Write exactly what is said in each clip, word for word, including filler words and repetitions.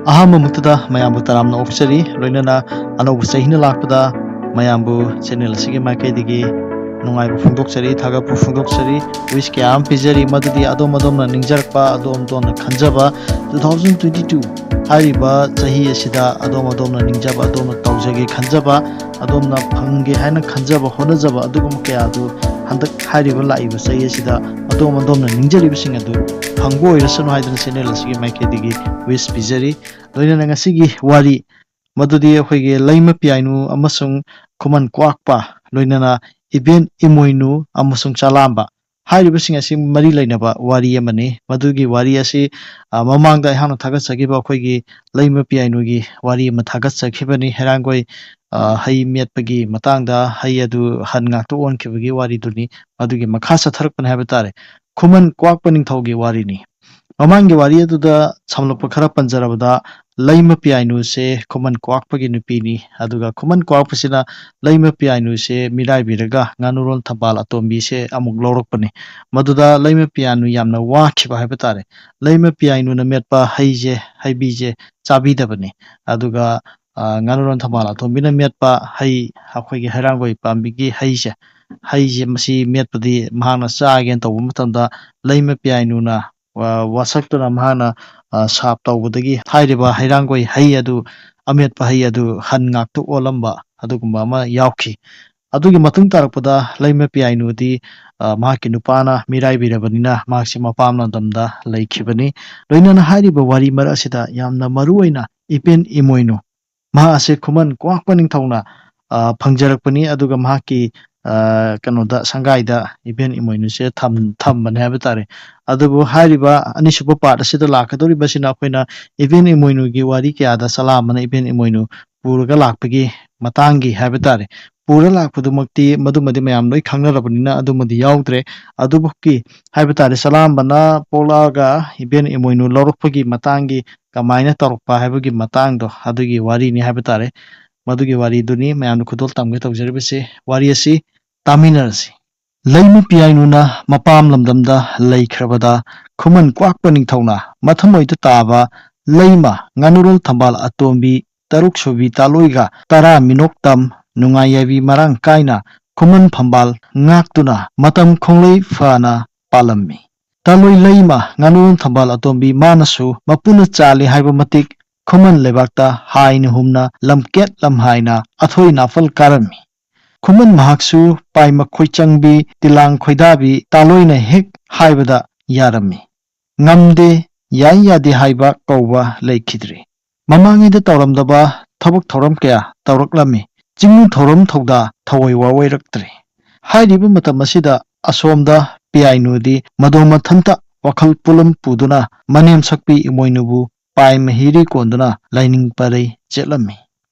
ꯑꯍꯥꯟꯕꯃꯛꯇꯗ ꯃꯌꯥꯝꯕꯨ ꯇꯔꯥꯝꯅ ꯑꯣꯛꯆꯔꯤ, ꯂꯣꯏꯅꯅ ꯑꯅꯧꯕ ꯆꯍꯤꯅ ꯂꯥꯛꯄꯗ ꯃꯌꯥꯝꯕꯨ ꯆꯦꯅꯦꯜ ꯑꯁꯤꯒꯤ ꯃꯥꯏꯀꯩꯗꯒꯤ ꯅꯨꯡꯉꯥꯏꯕ ꯐꯣꯡꯗꯣꯛꯆꯔꯤ, ꯊꯥꯒꯠꯄ ꯐꯣꯡꯗꯣꯛꯆꯔꯤ, ꯋꯤꯁ ꯀꯌꯥ ꯑꯃ ꯄꯤꯖꯔꯤ꯫ ꯃꯗꯨꯗꯤ ꯑꯗꯣꯝ ꯑꯗꯣꯝꯅ ꯅꯤꯡꯖꯔꯛꯄ, ꯑꯗꯣꯝ ꯑꯗꯣꯝꯅ ꯈꯟꯖꯕ, two thousand twenty two ꯍꯥꯏꯔꯤꯕ ꯆꯍꯤ ꯑꯁꯤꯗ ꯑꯗꯣꯝ ꯑꯗꯣꯝꯅ ꯅꯤꯡꯖꯕ, ꯑꯗꯣꯝꯅ ꯇꯧꯖꯒꯦ ꯈꯟꯖꯕ, ꯑꯗꯣꯝꯅ ꯐꯪꯒꯦ ꯍꯥꯏꯅ ꯈꯟꯖꯕ, ꯍꯣꯠꯅꯖꯕ ꯑꯗꯨꯒꯨꯝꯕ ꯀꯌꯥ ꯑꯗꯨ ꯍꯟꯗꯛ ꯍꯥꯏꯔꯤꯕ ꯂꯥꯛꯏꯕ ꯆꯍꯤ ꯑꯁꯤꯗ ꯑꯗꯣꯝ ꯑꯗꯣꯝꯅ ꯅꯤꯡꯖꯔꯤꯕꯁꯤꯡ ꯑꯗꯨ ꯐꯪꯕ ꯑꯣꯏꯔꯁꯅꯨ ꯍꯥꯏꯗꯨꯅ ꯆꯦꯅꯦꯜ ꯑꯁꯤꯒꯤ ꯃꯥꯏꯀꯩꯗꯒꯤ ꯋꯤꯁ ꯄꯤꯖꯔꯤ꯫ ꯂꯣꯏꯅꯅ ꯉꯁꯤꯒꯤ ꯋꯥꯔꯤ ꯃꯗꯨꯗꯤ ꯑꯩꯈꯣꯏꯒꯤ ꯂꯩꯃ ꯄꯤꯌꯥꯏꯅꯨ ꯑꯃꯁꯨꯡ ꯈꯨꯃꯟ ꯀ꯭ꯋꯥꯛꯄ, ꯂꯣꯏꯅꯅ ꯏꯕꯦꯟ ꯏꯃꯣꯏꯅꯨ ꯑꯃꯁꯨꯡ ꯆꯂꯥꯝꯕ ꯍꯥꯏꯔꯤꯕꯁꯤꯡ ꯑꯁꯤ ꯃꯔꯤ ꯂꯩꯅꯕ ꯋꯥꯔꯤ ꯑꯃꯅꯤ꯫ ꯃꯗꯨꯒꯤ ꯋꯥꯔꯤ ꯑꯁꯤ, ꯑ, ꯃꯃꯥꯡꯗ ꯑꯩꯍꯥꯛꯅ ꯊꯥꯒꯠꯆꯈꯤꯕ ꯑꯩꯈꯣꯏꯒꯤ ꯂꯩꯃ ꯄꯤꯌꯥꯏꯅꯨꯒꯤ ꯋꯥꯔꯤ ꯑꯃ ꯊꯥꯒꯠꯆꯈꯤꯕꯅꯤ, ꯍꯩꯔꯥꯡꯒꯣꯏ, ꯑ, ꯍꯩ ꯃꯦꯠꯄꯒꯤ ꯃꯇꯥꯡꯗ, ꯍꯩ ꯑꯗꯨ ꯍꯟ ꯉꯥꯛꯇ ꯑꯣꯟꯈꯤꯕꯒꯤ ꯋꯥꯔꯤꯗꯨꯅꯤ꯫ ꯃꯗꯨꯒꯤ ꯃꯈꯥ ꯆꯠꯊꯔꯛꯄꯅꯤ ꯍꯥꯏꯕ ꯇꯥꯔꯦ꯫ ꯈꯨꯃꯟ ꯀ꯭ꯋꯥꯛꯄ ꯅꯤꯡꯊꯧꯒꯤ ꯋꯥꯔꯤꯅꯤ꯫ ꯃꯃꯥꯡꯒꯤ ꯋꯥꯔꯤ ꯑꯗꯨꯗ ꯁꯝꯂꯞꯄ ꯈꯔ ꯄꯟꯖꯔꯕꯗ, ꯂꯩꯃ ꯄꯤꯌꯥꯏꯅꯨꯁꯦ ꯈꯨꯃꯟ ꯀ꯭ꯋꯥꯛꯄꯒꯤ ꯅꯨꯄꯤꯅꯤ꯫ ꯑꯗꯨꯒ ꯈꯨꯃꯟ ꯀ꯭ꯋꯥꯛꯄꯁꯤꯅ ꯂꯩꯃ ꯄꯤꯌꯥꯏꯅꯨꯁꯦ ꯃꯤꯔꯥꯏꯕꯤꯔꯒ ꯉꯥꯅꯨꯔꯣꯟ ꯊꯝꯕꯥꯜ ꯑꯇꯣꯝꯕꯤꯁꯦ ꯑꯃꯨꯛ ꯂꯧꯔꯛꯄꯅꯤ꯫ ꯃꯗꯨꯗ ꯂꯩꯃ ꯄꯤꯌꯥꯏꯅꯨ ꯌꯥꯝꯅ ꯋꯥꯈꯤꯕ ꯍꯥꯏꯕ ꯇꯥꯔꯦ꯫ ꯂꯩꯃ ꯄꯤꯌꯥꯏꯅꯨꯅ ꯃꯦꯠꯄ ꯍꯩꯁꯦ, ꯍꯩꯕꯤꯁꯦ ꯆꯥꯕꯤꯗꯕꯅꯤ꯫ ꯑꯗꯨꯒ, ꯑ, ꯉꯥꯅꯨꯔꯣꯟ ꯊꯝꯕꯥꯜ ꯑꯇꯣꯝꯕꯤꯅ ꯃꯦꯠꯄ ꯍꯩ, ꯑꯩꯈꯣꯏꯒꯤ ꯍꯩꯔꯥꯡꯒꯣꯏ ꯄꯥꯝꯕꯤꯒꯤ ꯍꯩꯁꯦ, ꯍꯩꯁꯦ ꯃꯁꯤ ꯃꯦꯠꯄꯗꯤ ꯃꯍꯥꯛꯅ ꯆꯥꯒꯦꯅ ꯇꯧꯕ ꯃꯇꯝꯗ ꯂꯩꯃ ꯄꯤꯌꯥꯏꯅꯨꯅ, ꯑ, ꯋꯥꯁꯛꯇꯨꯅ ꯃꯍꯥꯛꯅ, ꯑ, ꯁꯥꯞ ꯇꯧꯕꯗꯒꯤ ꯍꯥꯏꯔꯤꯕ ꯍꯩꯔꯥꯡꯒꯣꯏ ꯍꯩ ꯑꯗꯨ, ꯑꯃꯦꯠꯄ ꯍꯩ ꯑꯗꯨ ꯍꯟ ꯉꯥꯛꯇ ꯑꯣꯜꯂꯝꯕ ꯑꯗꯨꯒꯨꯝꯕ ꯑꯃ ꯌꯥꯎꯈꯤ꯫ ꯑꯗꯨꯒꯤ ꯃꯇꯨꯡ ꯇꯥꯔꯛꯄꯗ ꯂꯩꯃ ꯄꯤꯌꯥꯏꯅꯨꯗꯤ, ꯑ, ꯃꯍꯥꯛꯀꯤ ꯅꯨꯄꯥꯅ ꯃꯤꯔꯥꯏꯕꯤꯔꯕꯅꯤꯅ ꯃꯍꯥꯛꯁꯤ ꯃꯄꯥꯝ ꯂꯝꯗꯝꯗ ꯂꯩꯈꯤꯕꯅꯤ꯫ ꯂꯣꯏꯅꯅ ꯍꯥꯏꯔꯤꯕ ꯋꯥꯔꯤ ꯃꯔꯛ ꯑꯁꯤꯗ ꯌꯥꯝꯅ ꯃꯔꯨ ꯑꯣꯏꯅ ꯏꯕꯦꯟ ꯏꯃꯣꯏꯅꯨ, ꯃꯍꯥꯛ ꯑꯁꯤ ꯈꯨꯃꯟ ꯀ꯭ꯋꯥꯛꯄ ꯅꯤꯡꯊꯧꯅ, ꯑ, ꯐꯪꯖꯔꯛꯄꯅꯤ꯫ ꯑꯗꯨꯒ ꯃꯍꯥꯛꯀꯤ, ꯑ, ꯀꯩꯅꯣꯗ, ꯁꯪꯒꯥꯏꯗ ꯏꯕꯦꯟ ꯏꯃꯣꯏꯅꯨꯁꯦ ꯊꯝ-, ꯊꯝꯕꯅꯦ ꯍꯥꯏꯕ ꯇꯥꯔꯦ꯫ ꯑꯗꯨꯕꯨ ꯍꯥꯏꯔꯤꯕ ꯑꯅꯤꯁꯨꯕ ꯄꯥꯔꯠ ꯑꯁꯤꯗ ꯂꯥꯛꯀꯗꯧꯔꯤꯕꯁꯤꯅ ꯑꯩꯈꯣꯏꯅ ꯏꯕꯦꯟ ꯏꯃꯣꯏꯅꯨꯒꯤ ꯋꯥꯔꯤ ꯀꯌꯥꯗ ꯆꯂꯥꯝꯕꯅ ꯏꯕꯦꯟ ꯏꯃꯣꯏꯅꯨ ꯄꯨꯔꯒ ꯂꯥꯛꯄꯒꯤ ꯃꯇꯥꯡꯒꯤ ꯍꯥꯏꯕ ꯇꯥꯔꯦ꯫ ꯄꯨꯔ ꯂꯥꯛꯄꯗꯨꯃꯛꯇꯤ ꯃꯗꯨꯃꯗꯤ ꯃꯌꯥꯝ ꯂꯣꯏ ꯈꯪꯅꯔꯕꯅꯤꯅ ꯑꯗꯨꯃꯗꯤ ꯌꯥꯎꯗ꯭ꯔꯦ꯫ ꯑꯗꯨꯕꯨꯛꯀꯤ ꯍꯥꯏꯕ ꯇꯥꯔꯦ, ꯆꯂꯥꯝꯕꯅ ꯄꯣꯛꯂꯛꯑꯒ ꯏꯕꯦꯟ ꯏꯃꯣꯏꯅꯨ ꯂꯧꯔꯛꯄꯒꯤ ꯃꯇꯥꯡꯒꯤ, ꯀꯃꯥꯏꯅ ꯇꯧꯔꯛꯄ ꯍꯥꯏꯕꯒꯤ ꯃꯇꯥꯡꯗꯣ, ꯑꯗꯨꯒꯤ ꯋꯥꯔꯤꯅꯤ ꯍꯥꯏꯕ ꯇꯥꯔꯦ꯫ ꯃꯗꯨꯒꯤ ꯋꯥꯔꯤꯗꯨꯅꯤ ꯃꯌꯥꯝꯅ ꯈꯨꯗꯣꯜ ꯇꯝꯒꯦ ꯇꯧꯖꯔꯤꯕꯁꯦ꯫ ꯋꯥꯔꯤ ꯑꯁꯤ ꯇꯥꯃꯤꯟꯅꯔꯁꯤ꯫ ꯂꯩꯃ ꯄꯤꯌꯥꯏꯅꯨꯅ ꯃꯄꯥꯝ ꯂꯝꯗꯝꯗ ꯂꯩꯈ꯭ꯔꯕꯗ, ꯈꯨꯃꯟ ꯀ꯭ꯋꯥꯛꯄ ꯅꯤꯡꯊꯧꯅ ꯃꯊꯃꯣꯏꯗ ꯇꯥꯕ ꯂꯩꯃ ꯉꯥꯅꯨꯔꯣꯜ ꯊꯝꯕꯥꯜ ꯑꯇꯣꯝꯕꯤ, ꯇꯔꯨꯛ ꯁꯨꯕꯤ ꯇꯥꯂꯣꯏꯒ ꯇꯔꯥ ꯃꯤꯅꯣꯛꯇꯝ ꯅꯨꯡꯉꯥꯏꯌꯥꯏꯕꯤ ꯃꯔꯥꯡ ꯀꯥꯏꯅ ꯈꯨꯃꯟ ꯐꯝꯕꯥꯜ ꯉꯥꯛꯇꯨꯅ ꯃꯇꯝ ꯈꯣꯡꯂꯩ ꯐꯅ ꯄꯥꯜꯂꯝꯃꯤ꯫ ꯇꯥꯂꯣꯏ ꯂꯩꯃ ꯉꯥꯅꯨꯔꯣꯜ ꯊꯝꯕꯥꯜ ꯑꯇꯣꯝꯕꯤ ꯃꯥꯅꯁꯨ ꯃꯄꯨꯅ ꯆꯥꯜꯂꯤ ꯍꯥꯏꯕ ꯃꯇꯤꯛ ꯈꯨꯃꯟ ꯂꯩꯕꯥꯛꯇ ꯍꯥꯏꯅ ꯍꯨꯝꯅ ꯂꯝꯀꯦꯠ ꯂꯝꯍꯥꯏꯅ ꯑꯊꯣꯏ ꯅꯥꯐꯜ ꯀꯥꯔꯝꯃꯤ꯫ ꯈꯨꯃꯟ ꯃꯍꯥꯛꯁꯨ ꯄꯥꯏ ꯃꯈꯣꯏ ꯆꯪꯕꯤ, ꯇꯤꯂꯥꯡ ꯈꯣꯏꯗꯥꯕꯤ ꯇꯥꯂꯣꯏꯅ ꯍꯦꯛ ꯍꯥꯏꯕꯗ ꯌꯥꯔꯝꯃꯤ꯫ ꯉꯝꯗꯦ, ꯌꯥꯏ ꯌꯥꯗꯦ ꯍꯥꯏꯕ ꯀꯧꯕ ꯂꯩꯈꯤꯗ꯭ꯔꯦ꯫ ꯃꯃꯥꯡꯉꯩꯗ ꯇꯧꯔꯝꯗꯕ ꯊꯕꯛ ꯊꯧꯔꯝ ꯀꯌꯥ ꯇꯧꯔꯛꯂꯝꯃꯤ꯫ ꯆꯤꯡꯃꯨ ꯊꯧꯔꯝ ꯊꯧꯗꯥ ꯊꯑꯣꯏ ꯋꯥꯑꯣꯏꯔꯛꯇ꯭ꯔꯦ꯫ ꯍꯥꯏꯔꯤꯕ ꯃꯇꯝ ꯑꯁꯤꯗ ꯑꯁꯣꯝꯗ ꯄꯤꯌꯥꯏꯅꯨꯗꯤ ꯃꯗꯣꯝ ꯃꯊꯟꯇ ꯋꯥꯈꯜ ꯄꯨꯂꯨꯝ ꯄꯨꯗꯨꯅ ꯃꯅꯦꯝ ꯁꯛꯄꯤ ꯏꯃꯣꯏꯅꯨꯕꯨ ꯄꯥꯏ ꯃꯍꯤꯔꯤ ꯀꯣꯟꯗꯨꯅ ꯂꯥꯏꯅꯤꯡ ꯄꯔꯩ ꯆꯦꯠꯂꯝꯃꯤ꯫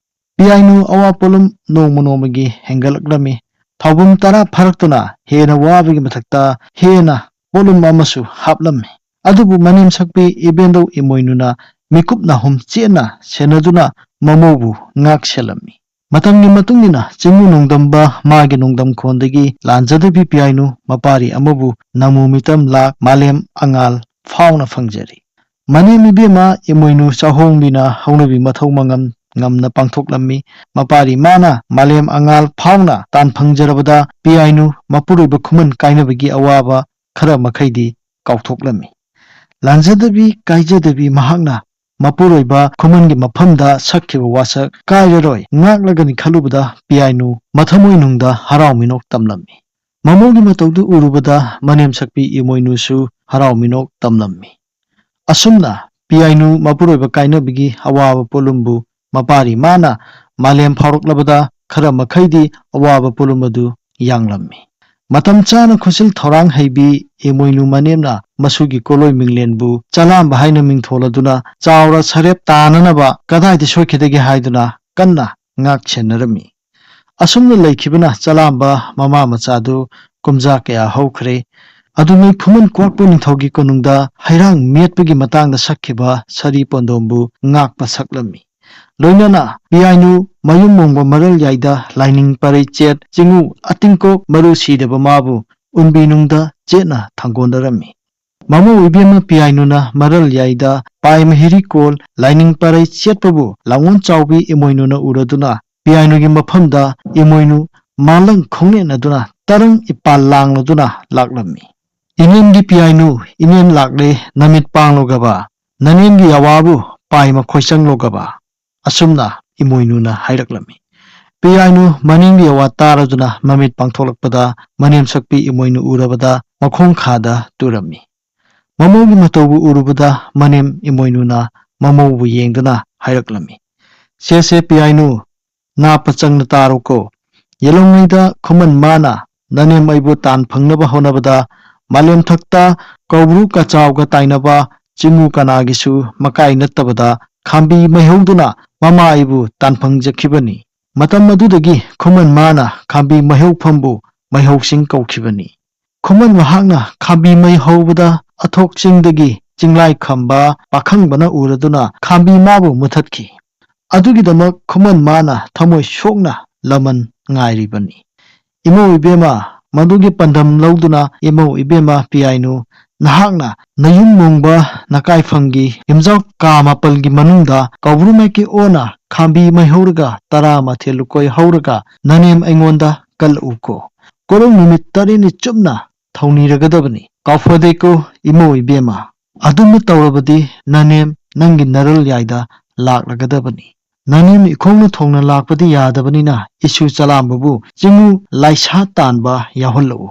ꯄꯤꯌꯥꯏꯅꯨ ꯑꯋꯥ ꯄꯣꯠꯂꯨꯝ ꯅꯣꯡꯃ ꯅꯣꯡꯃꯒꯤ ꯍꯦꯟꯒꯠꯂꯛꯂꯝꯃꯤ꯫ ꯊꯧꯕꯝ ꯇꯔꯥ ꯐꯥꯔꯛꯇꯨꯅ ꯍꯦꯟꯅ ꯋꯥꯕꯒꯤ ꯃꯊꯛꯇ ꯍꯦꯟꯅ ꯄꯣꯠꯂꯨꯝ ꯑꯃꯁꯨ ꯍꯥꯞꯂꯝꯃꯤ꯫ ꯑꯗꯨꯕꯨ ꯃꯅꯦꯝ ꯁꯛꯄꯤ ꯏꯕꯦꯟꯗꯧ ꯏꯃꯣꯏꯅꯨꯅ ꯃꯤꯀꯨꯞ ꯅꯥꯍꯨꯝ ꯆꯦꯠꯅ ꯁꯦꯟꯅꯗꯨꯅ ꯃꯃꯧꯕꯨ ꯉꯥꯛ ꯁꯦꯜꯂꯝꯃꯤ꯫ ꯃꯇꯝꯒꯤ ꯃꯇꯨꯡ ꯏꯟꯅ ꯆꯤꯡꯃꯨ ꯅꯣꯡꯗꯝꯕ ꯃꯥꯒꯤ ꯅꯣꯡꯗꯝꯈꯣꯟꯗꯒꯤ ꯂꯥꯟꯖꯗꯕꯤ ꯄꯤꯌꯥꯏꯅꯨ ꯃꯄꯥꯔꯤ ꯑꯃꯕꯨ ꯅꯃꯨ ꯃꯤꯇꯝ ꯂꯥꯛ ꯃꯥꯂꯦꯝ ꯑꯉꯥꯜ ꯐꯥꯎꯅ ꯐꯪꯖꯔꯤ꯫ ꯃꯅꯦꯝ ꯏꯕꯦꯝꯃ ꯏꯃꯣꯏꯅꯨ ꯆꯥꯍꯣꯡꯕꯤꯅ ꯍꯧꯅꯕꯤ ꯃꯊꯧ ꯃꯉꯝ ꯉꯝꯅ ꯄꯥꯡꯊꯣꯛꯂꯝꯃꯤ꯫ ꯃꯄꯥꯔꯤ ꯃꯥꯅ ꯃꯥꯂꯦꯝ ꯑꯉꯥꯜ ꯐꯥꯎꯅ ꯇꯥꯟ ꯐꯪꯖꯔꯕꯗ ꯄꯤꯌꯥꯏꯅꯨ ꯃꯄꯨꯔꯣꯏꯕ ꯈꯨꯃꯟ ꯀꯥꯏꯅꯕꯒꯤ ꯑꯋꯥꯕ ꯈꯔ ꯃꯈꯩꯗꯤ ꯀꯥꯎꯊꯣꯛꯂꯝꯃꯤ꯫ ꯂꯥꯟꯖꯗꯕꯤ ꯀꯥꯏꯖꯗꯕꯤ ꯃꯍꯥꯛꯅ ꯃꯄꯨꯔꯣꯏꯕ ꯈꯨꯃꯟꯒꯤ ꯃꯐꯝꯗ ꯁꯛꯈꯤꯕ ꯋꯥꯁꯛ ꯀꯥꯏꯔꯔꯣꯏ ꯉꯥꯛꯂꯒꯅꯤ ꯈꯜꯂꯨꯕꯗ ꯄꯤꯌꯥꯏꯅꯨ ꯃꯊꯃꯣꯏꯅꯨꯡꯗ ꯍꯔꯥꯎ ꯃꯤꯅꯣꯛ ꯇꯝꯂꯝꯃꯤ꯫ ꯃꯃꯧꯒꯤ ꯃꯇꯧꯗꯨ ꯎꯔꯨꯕꯗ ꯃꯅꯦꯝ ꯁꯛꯄꯤ ꯏꯃꯣꯏꯅꯨꯁꯨ ꯍꯔꯥꯎ ꯃꯤꯅꯣꯛ ꯇꯝꯂꯝꯃꯤ꯫ ꯑꯁꯨꯝꯅ ꯄꯤꯌꯥꯏꯅꯨ ꯃꯄꯨꯔꯣꯏꯕ ꯀꯥꯏꯅꯕꯒꯤ ꯑꯋꯥꯕ ꯄꯣꯠꯂꯨꯝꯕꯨ ꯃꯄꯥꯔꯤ ꯃꯥꯅ ꯃꯥꯂꯦꯝ ꯐꯥꯎꯔꯛꯂꯕꯗ ꯈꯔ ꯃꯈꯩꯗꯤ ꯑꯋꯥꯕ ꯄꯣꯠꯂꯨꯝ ꯑꯗꯨ ꯌꯥꯡꯂꯝꯃꯤ꯫ ꯃꯇꯝ ꯆꯥꯅ ꯈꯨꯠꯁꯤꯜ ꯊꯧꯔꯥꯡ ꯍꯩꯕꯤ ꯏꯃꯣꯏꯅꯨ ꯃꯅꯦꯝꯅ ꯃꯁꯨꯒꯤ ꯀꯣꯂꯣꯏ ꯃꯤꯡꯂꯦꯟꯕꯨ ꯆꯂꯥꯝꯕ ꯍꯥꯏꯅ ꯃꯤꯡꯊꯣꯜꯂꯗꯨꯅ ꯆꯥꯎꯔ ꯁꯔꯦꯞ ꯇꯥꯅꯅꯕ ꯀꯗꯥꯏꯗ ꯁꯣꯏꯈꯤꯗꯒꯦ ꯍꯥꯏꯗꯨꯅ ꯀꯟꯅ ꯉꯥꯛ ꯁꯦꯟꯅꯔꯝꯃꯤ꯫ ꯑꯁꯨꯝꯅ ꯂꯩꯈꯤꯕꯅ ꯆꯂꯥꯝꯕ ꯃꯃꯥ ꯃꯆꯥꯗꯨ ꯀꯨꯝꯖꯥ ꯀꯌꯥ ꯍꯧꯈ꯭ꯔꯦ꯫ ꯑꯗꯨꯉꯩ ꯈꯨꯃꯟ ꯀ꯭ꯋꯥꯛꯄ ꯅꯤꯡꯊꯧꯒꯤ ꯀꯣꯅꯨꯡꯗ ꯍꯩꯔꯥꯡ ꯃꯦꯠꯄꯒꯤ ꯃꯇꯥꯡꯗ ꯁꯛꯈꯤꯕ ꯁꯥꯔꯤ ꯄꯣꯟꯗꯣꯝꯕꯨ ꯉꯥꯛꯄ ꯁꯛꯂꯝꯃꯤ꯫ ꯂꯣꯏꯅꯅ ꯄꯤꯌꯥꯏꯅꯨ ꯃꯌꯨꯝ ꯃꯣꯡꯕ ꯃꯔꯜ ꯌꯥꯏꯗ ꯂꯥꯏꯅꯤꯡ ꯄꯔꯩ ꯆꯦꯠ ꯆꯤꯡꯉꯨ ꯑꯇꯤꯡꯀꯣꯛ ꯃꯔꯨ ꯁꯤꯗꯕ ꯃꯥꯕꯨ ꯎꯟꯕꯤꯅꯨꯡꯗ ꯆꯦꯠꯅ ꯊꯥꯡꯒꯣꯟꯅꯔꯝꯃꯤ꯫ ꯃꯃꯧ ꯏꯕꯦꯝꯃ ꯄꯤꯌꯥꯏꯅꯨꯅ ꯃꯔꯜ ꯌꯥꯏꯗ ꯄꯥꯏꯃ ꯍꯤꯔꯤꯀꯣꯜ ꯂꯥꯏꯅꯤꯡ ꯄꯔꯩ ꯆꯦꯠꯄꯕꯨ ꯂꯥꯡꯑꯣꯟ ꯆꯥꯎꯕꯤ ꯏꯃꯣꯏꯅꯨꯅ ꯎꯔꯗꯨꯅ ꯄꯤꯌꯥꯏꯅꯨꯒꯤ ꯃꯐꯝꯗ ꯏꯃꯣꯏꯅꯨ ꯃꯥꯂꯪ ꯈꯣꯡꯅꯦꯠꯅꯗꯨꯅ ꯇꯔꯪ ꯏꯄꯥꯜ ꯂꯥꯡꯂꯗꯨꯅ ꯂꯥꯛꯂꯝꯃꯤ꯫ "ꯏꯅꯦꯝꯒꯤ ꯄꯤꯌꯥꯏꯅꯨ, ꯏꯅꯦꯝ ꯂꯥꯛꯂꯦ, ꯅꯃꯤꯠ ꯄꯥꯡꯂꯣꯒꯕ, ꯅꯅꯦꯝꯒꯤ ꯑꯋꯥꯕꯨ ꯄꯥꯏꯃ ꯈꯣꯏꯆꯪꯂꯣꯒꯕ", ꯑꯁꯨꯝꯅ ꯏꯃꯣꯏꯅꯨꯅ ꯍꯥꯏꯔꯛꯂꯝꯃꯤ꯫ ꯄꯤꯌꯥꯏꯅꯨ ꯃꯅꯤꯡꯒꯤ ꯑꯋꯥ ꯇꯥꯔꯗꯨꯅ ꯃꯃꯤꯠ ꯄꯥꯡꯊꯣꯛꯂꯛꯄꯗ ꯃꯅꯦꯝ ꯁꯛꯄꯤ ꯏꯃꯣꯏꯅꯨ ꯎꯔꯕꯗ ꯃꯈꯣꯡ ꯈꯥꯗ ꯇꯨꯔꯝꯃꯤ꯫ ꯃꯃꯧꯒꯤ ꯃꯇꯧꯕꯨ ꯎꯔꯨꯕꯗ ꯃꯅꯦꯝ ꯏꯃꯣꯏꯅꯨꯅ ꯃꯃꯧꯕꯨ ꯌꯦꯡꯗꯨꯅ ꯍꯥꯏꯔꯛꯂꯝꯃꯤ, "ꯁꯦ ꯁꯦ ꯄꯤꯌꯥꯏꯅꯨ, ꯅꯥ ꯄꯆꯪꯅ ꯇꯥꯔꯣꯀꯣ꯫ ꯌꯦꯜꯍꯧꯉꯩꯗ ꯈꯨꯃꯟ ꯃꯥꯅ ꯅꯅꯦꯝ ꯑꯩꯕꯨ ꯇꯥꯟ ꯐꯪꯅꯕ ꯍꯣꯠꯅꯕꯗ ꯃꯥꯂꯦꯝ ꯊꯛꯇ ꯀꯧꯕ꯭ꯔꯨ ꯀꯆꯥꯎꯒ ꯇꯥꯏꯅꯕ ꯆꯤꯡꯉꯨ ꯀꯅꯥꯒꯤꯁꯨ ꯃꯀꯥꯏ ꯅꯠꯇꯕꯗ ꯈꯥꯝꯕꯤ ꯃꯩꯍꯧꯗꯨꯅ ꯃꯃꯥ ꯑꯩꯕꯨ ꯇꯥꯟꯐꯪꯖꯈꯤꯕꯅꯤ꯫ ꯃꯇꯝ ꯑꯗꯨꯗꯒꯤ ꯈꯨꯃꯟ ꯃꯥꯅ ꯈꯥꯝꯕꯤ ꯃꯩꯍꯧꯐꯝꯕꯨ ꯃꯩꯍꯧꯆꯤꯡ ꯀꯧꯈꯤꯕꯅꯤ꯫ ꯈꯨꯃꯟ ꯃꯍꯥꯛꯅ ꯈꯥꯝꯕꯤ ꯃꯩ ꯍꯧꯕꯗ ꯑꯊꯣꯛ ꯆꯤꯡꯗꯒꯤ ꯆꯤꯡꯂꯥꯏ ꯈꯝꯕ ꯄꯥꯈꯪꯕꯅ ꯎꯔꯗꯨꯅ ꯈꯥꯝꯕꯤ ꯃꯥꯕꯨ ꯃꯨꯊꯠꯈꯤ꯫ ꯑꯗꯨꯒꯤꯗꯃꯛ ꯈꯨꯃꯟ ꯃꯥꯅ ꯊꯃꯣꯏ ꯁꯣꯛꯅ ꯂꯃꯟ ꯉꯥꯏꯔꯤꯕꯅꯤ"꯫ ꯏꯃꯧ ꯏꯕꯦꯝꯃ, ꯃꯗꯨꯒꯤ ꯄꯥꯟꯗꯝ ꯂꯧꯗꯨꯅ ꯏꯃꯧ ꯏꯕꯦꯝꯃ ꯄꯤꯌꯥꯏꯅꯨ, ꯅꯍꯥꯛꯅ ꯅꯌꯨꯝ ꯃꯣꯡꯕ ꯅꯀꯥꯏꯐꯝꯒꯤ ꯌꯨꯝꯖꯥꯎ ꯀꯥ ꯃꯥꯄꯜꯒꯤ ꯃꯅꯨꯡꯗ ꯀꯧꯕ꯭ꯔꯨ ꯃꯥꯏꯀꯩ ꯑꯣꯟꯅ ꯈꯥꯝꯕꯤ ꯃꯩ ꯍꯧꯔꯒ ꯇꯔꯥ ꯃꯊꯦꯜ ꯂꯨꯀꯣꯏ ꯍꯧꯔꯒ ꯅꯅꯦꯝ ꯑꯩꯉꯣꯟꯗ ꯀꯜꯂꯛꯎꯀꯣ꯫ ꯀꯣꯔꯧ ꯅꯨꯃꯤꯠ ꯇꯔꯦꯠꯅꯤ ꯆꯨꯞꯅ ꯊꯧꯅꯤꯔꯒꯗꯕꯅꯤ꯫ ꯀꯥꯎꯐꯗꯦꯀꯣ ꯏꯃꯧ ꯏꯕꯦꯝꯃ꯫ ꯑꯗꯨꯝꯅ ꯇꯧꯔꯕꯗꯤ ꯅꯅꯦꯝ ꯅꯪꯒꯤ ꯅꯔꯜ ꯌꯥꯏꯗ ꯂꯥꯛꯂꯒꯗꯕꯅꯤ꯫ ꯅꯅꯦꯝ ꯏꯈꯣꯡꯅ ꯊꯣꯡꯅ ꯂꯥꯛꯄꯗꯤ ꯌꯥꯗꯕꯅꯤꯅ ꯏꯁꯨ ꯆꯂꯥꯝꯕꯕꯨ ꯆꯤꯡꯉꯨ ꯂꯥꯏꯁꯥ ꯇꯥꯟꯕ ꯌꯥꯎꯍꯜꯂꯛꯎ꯫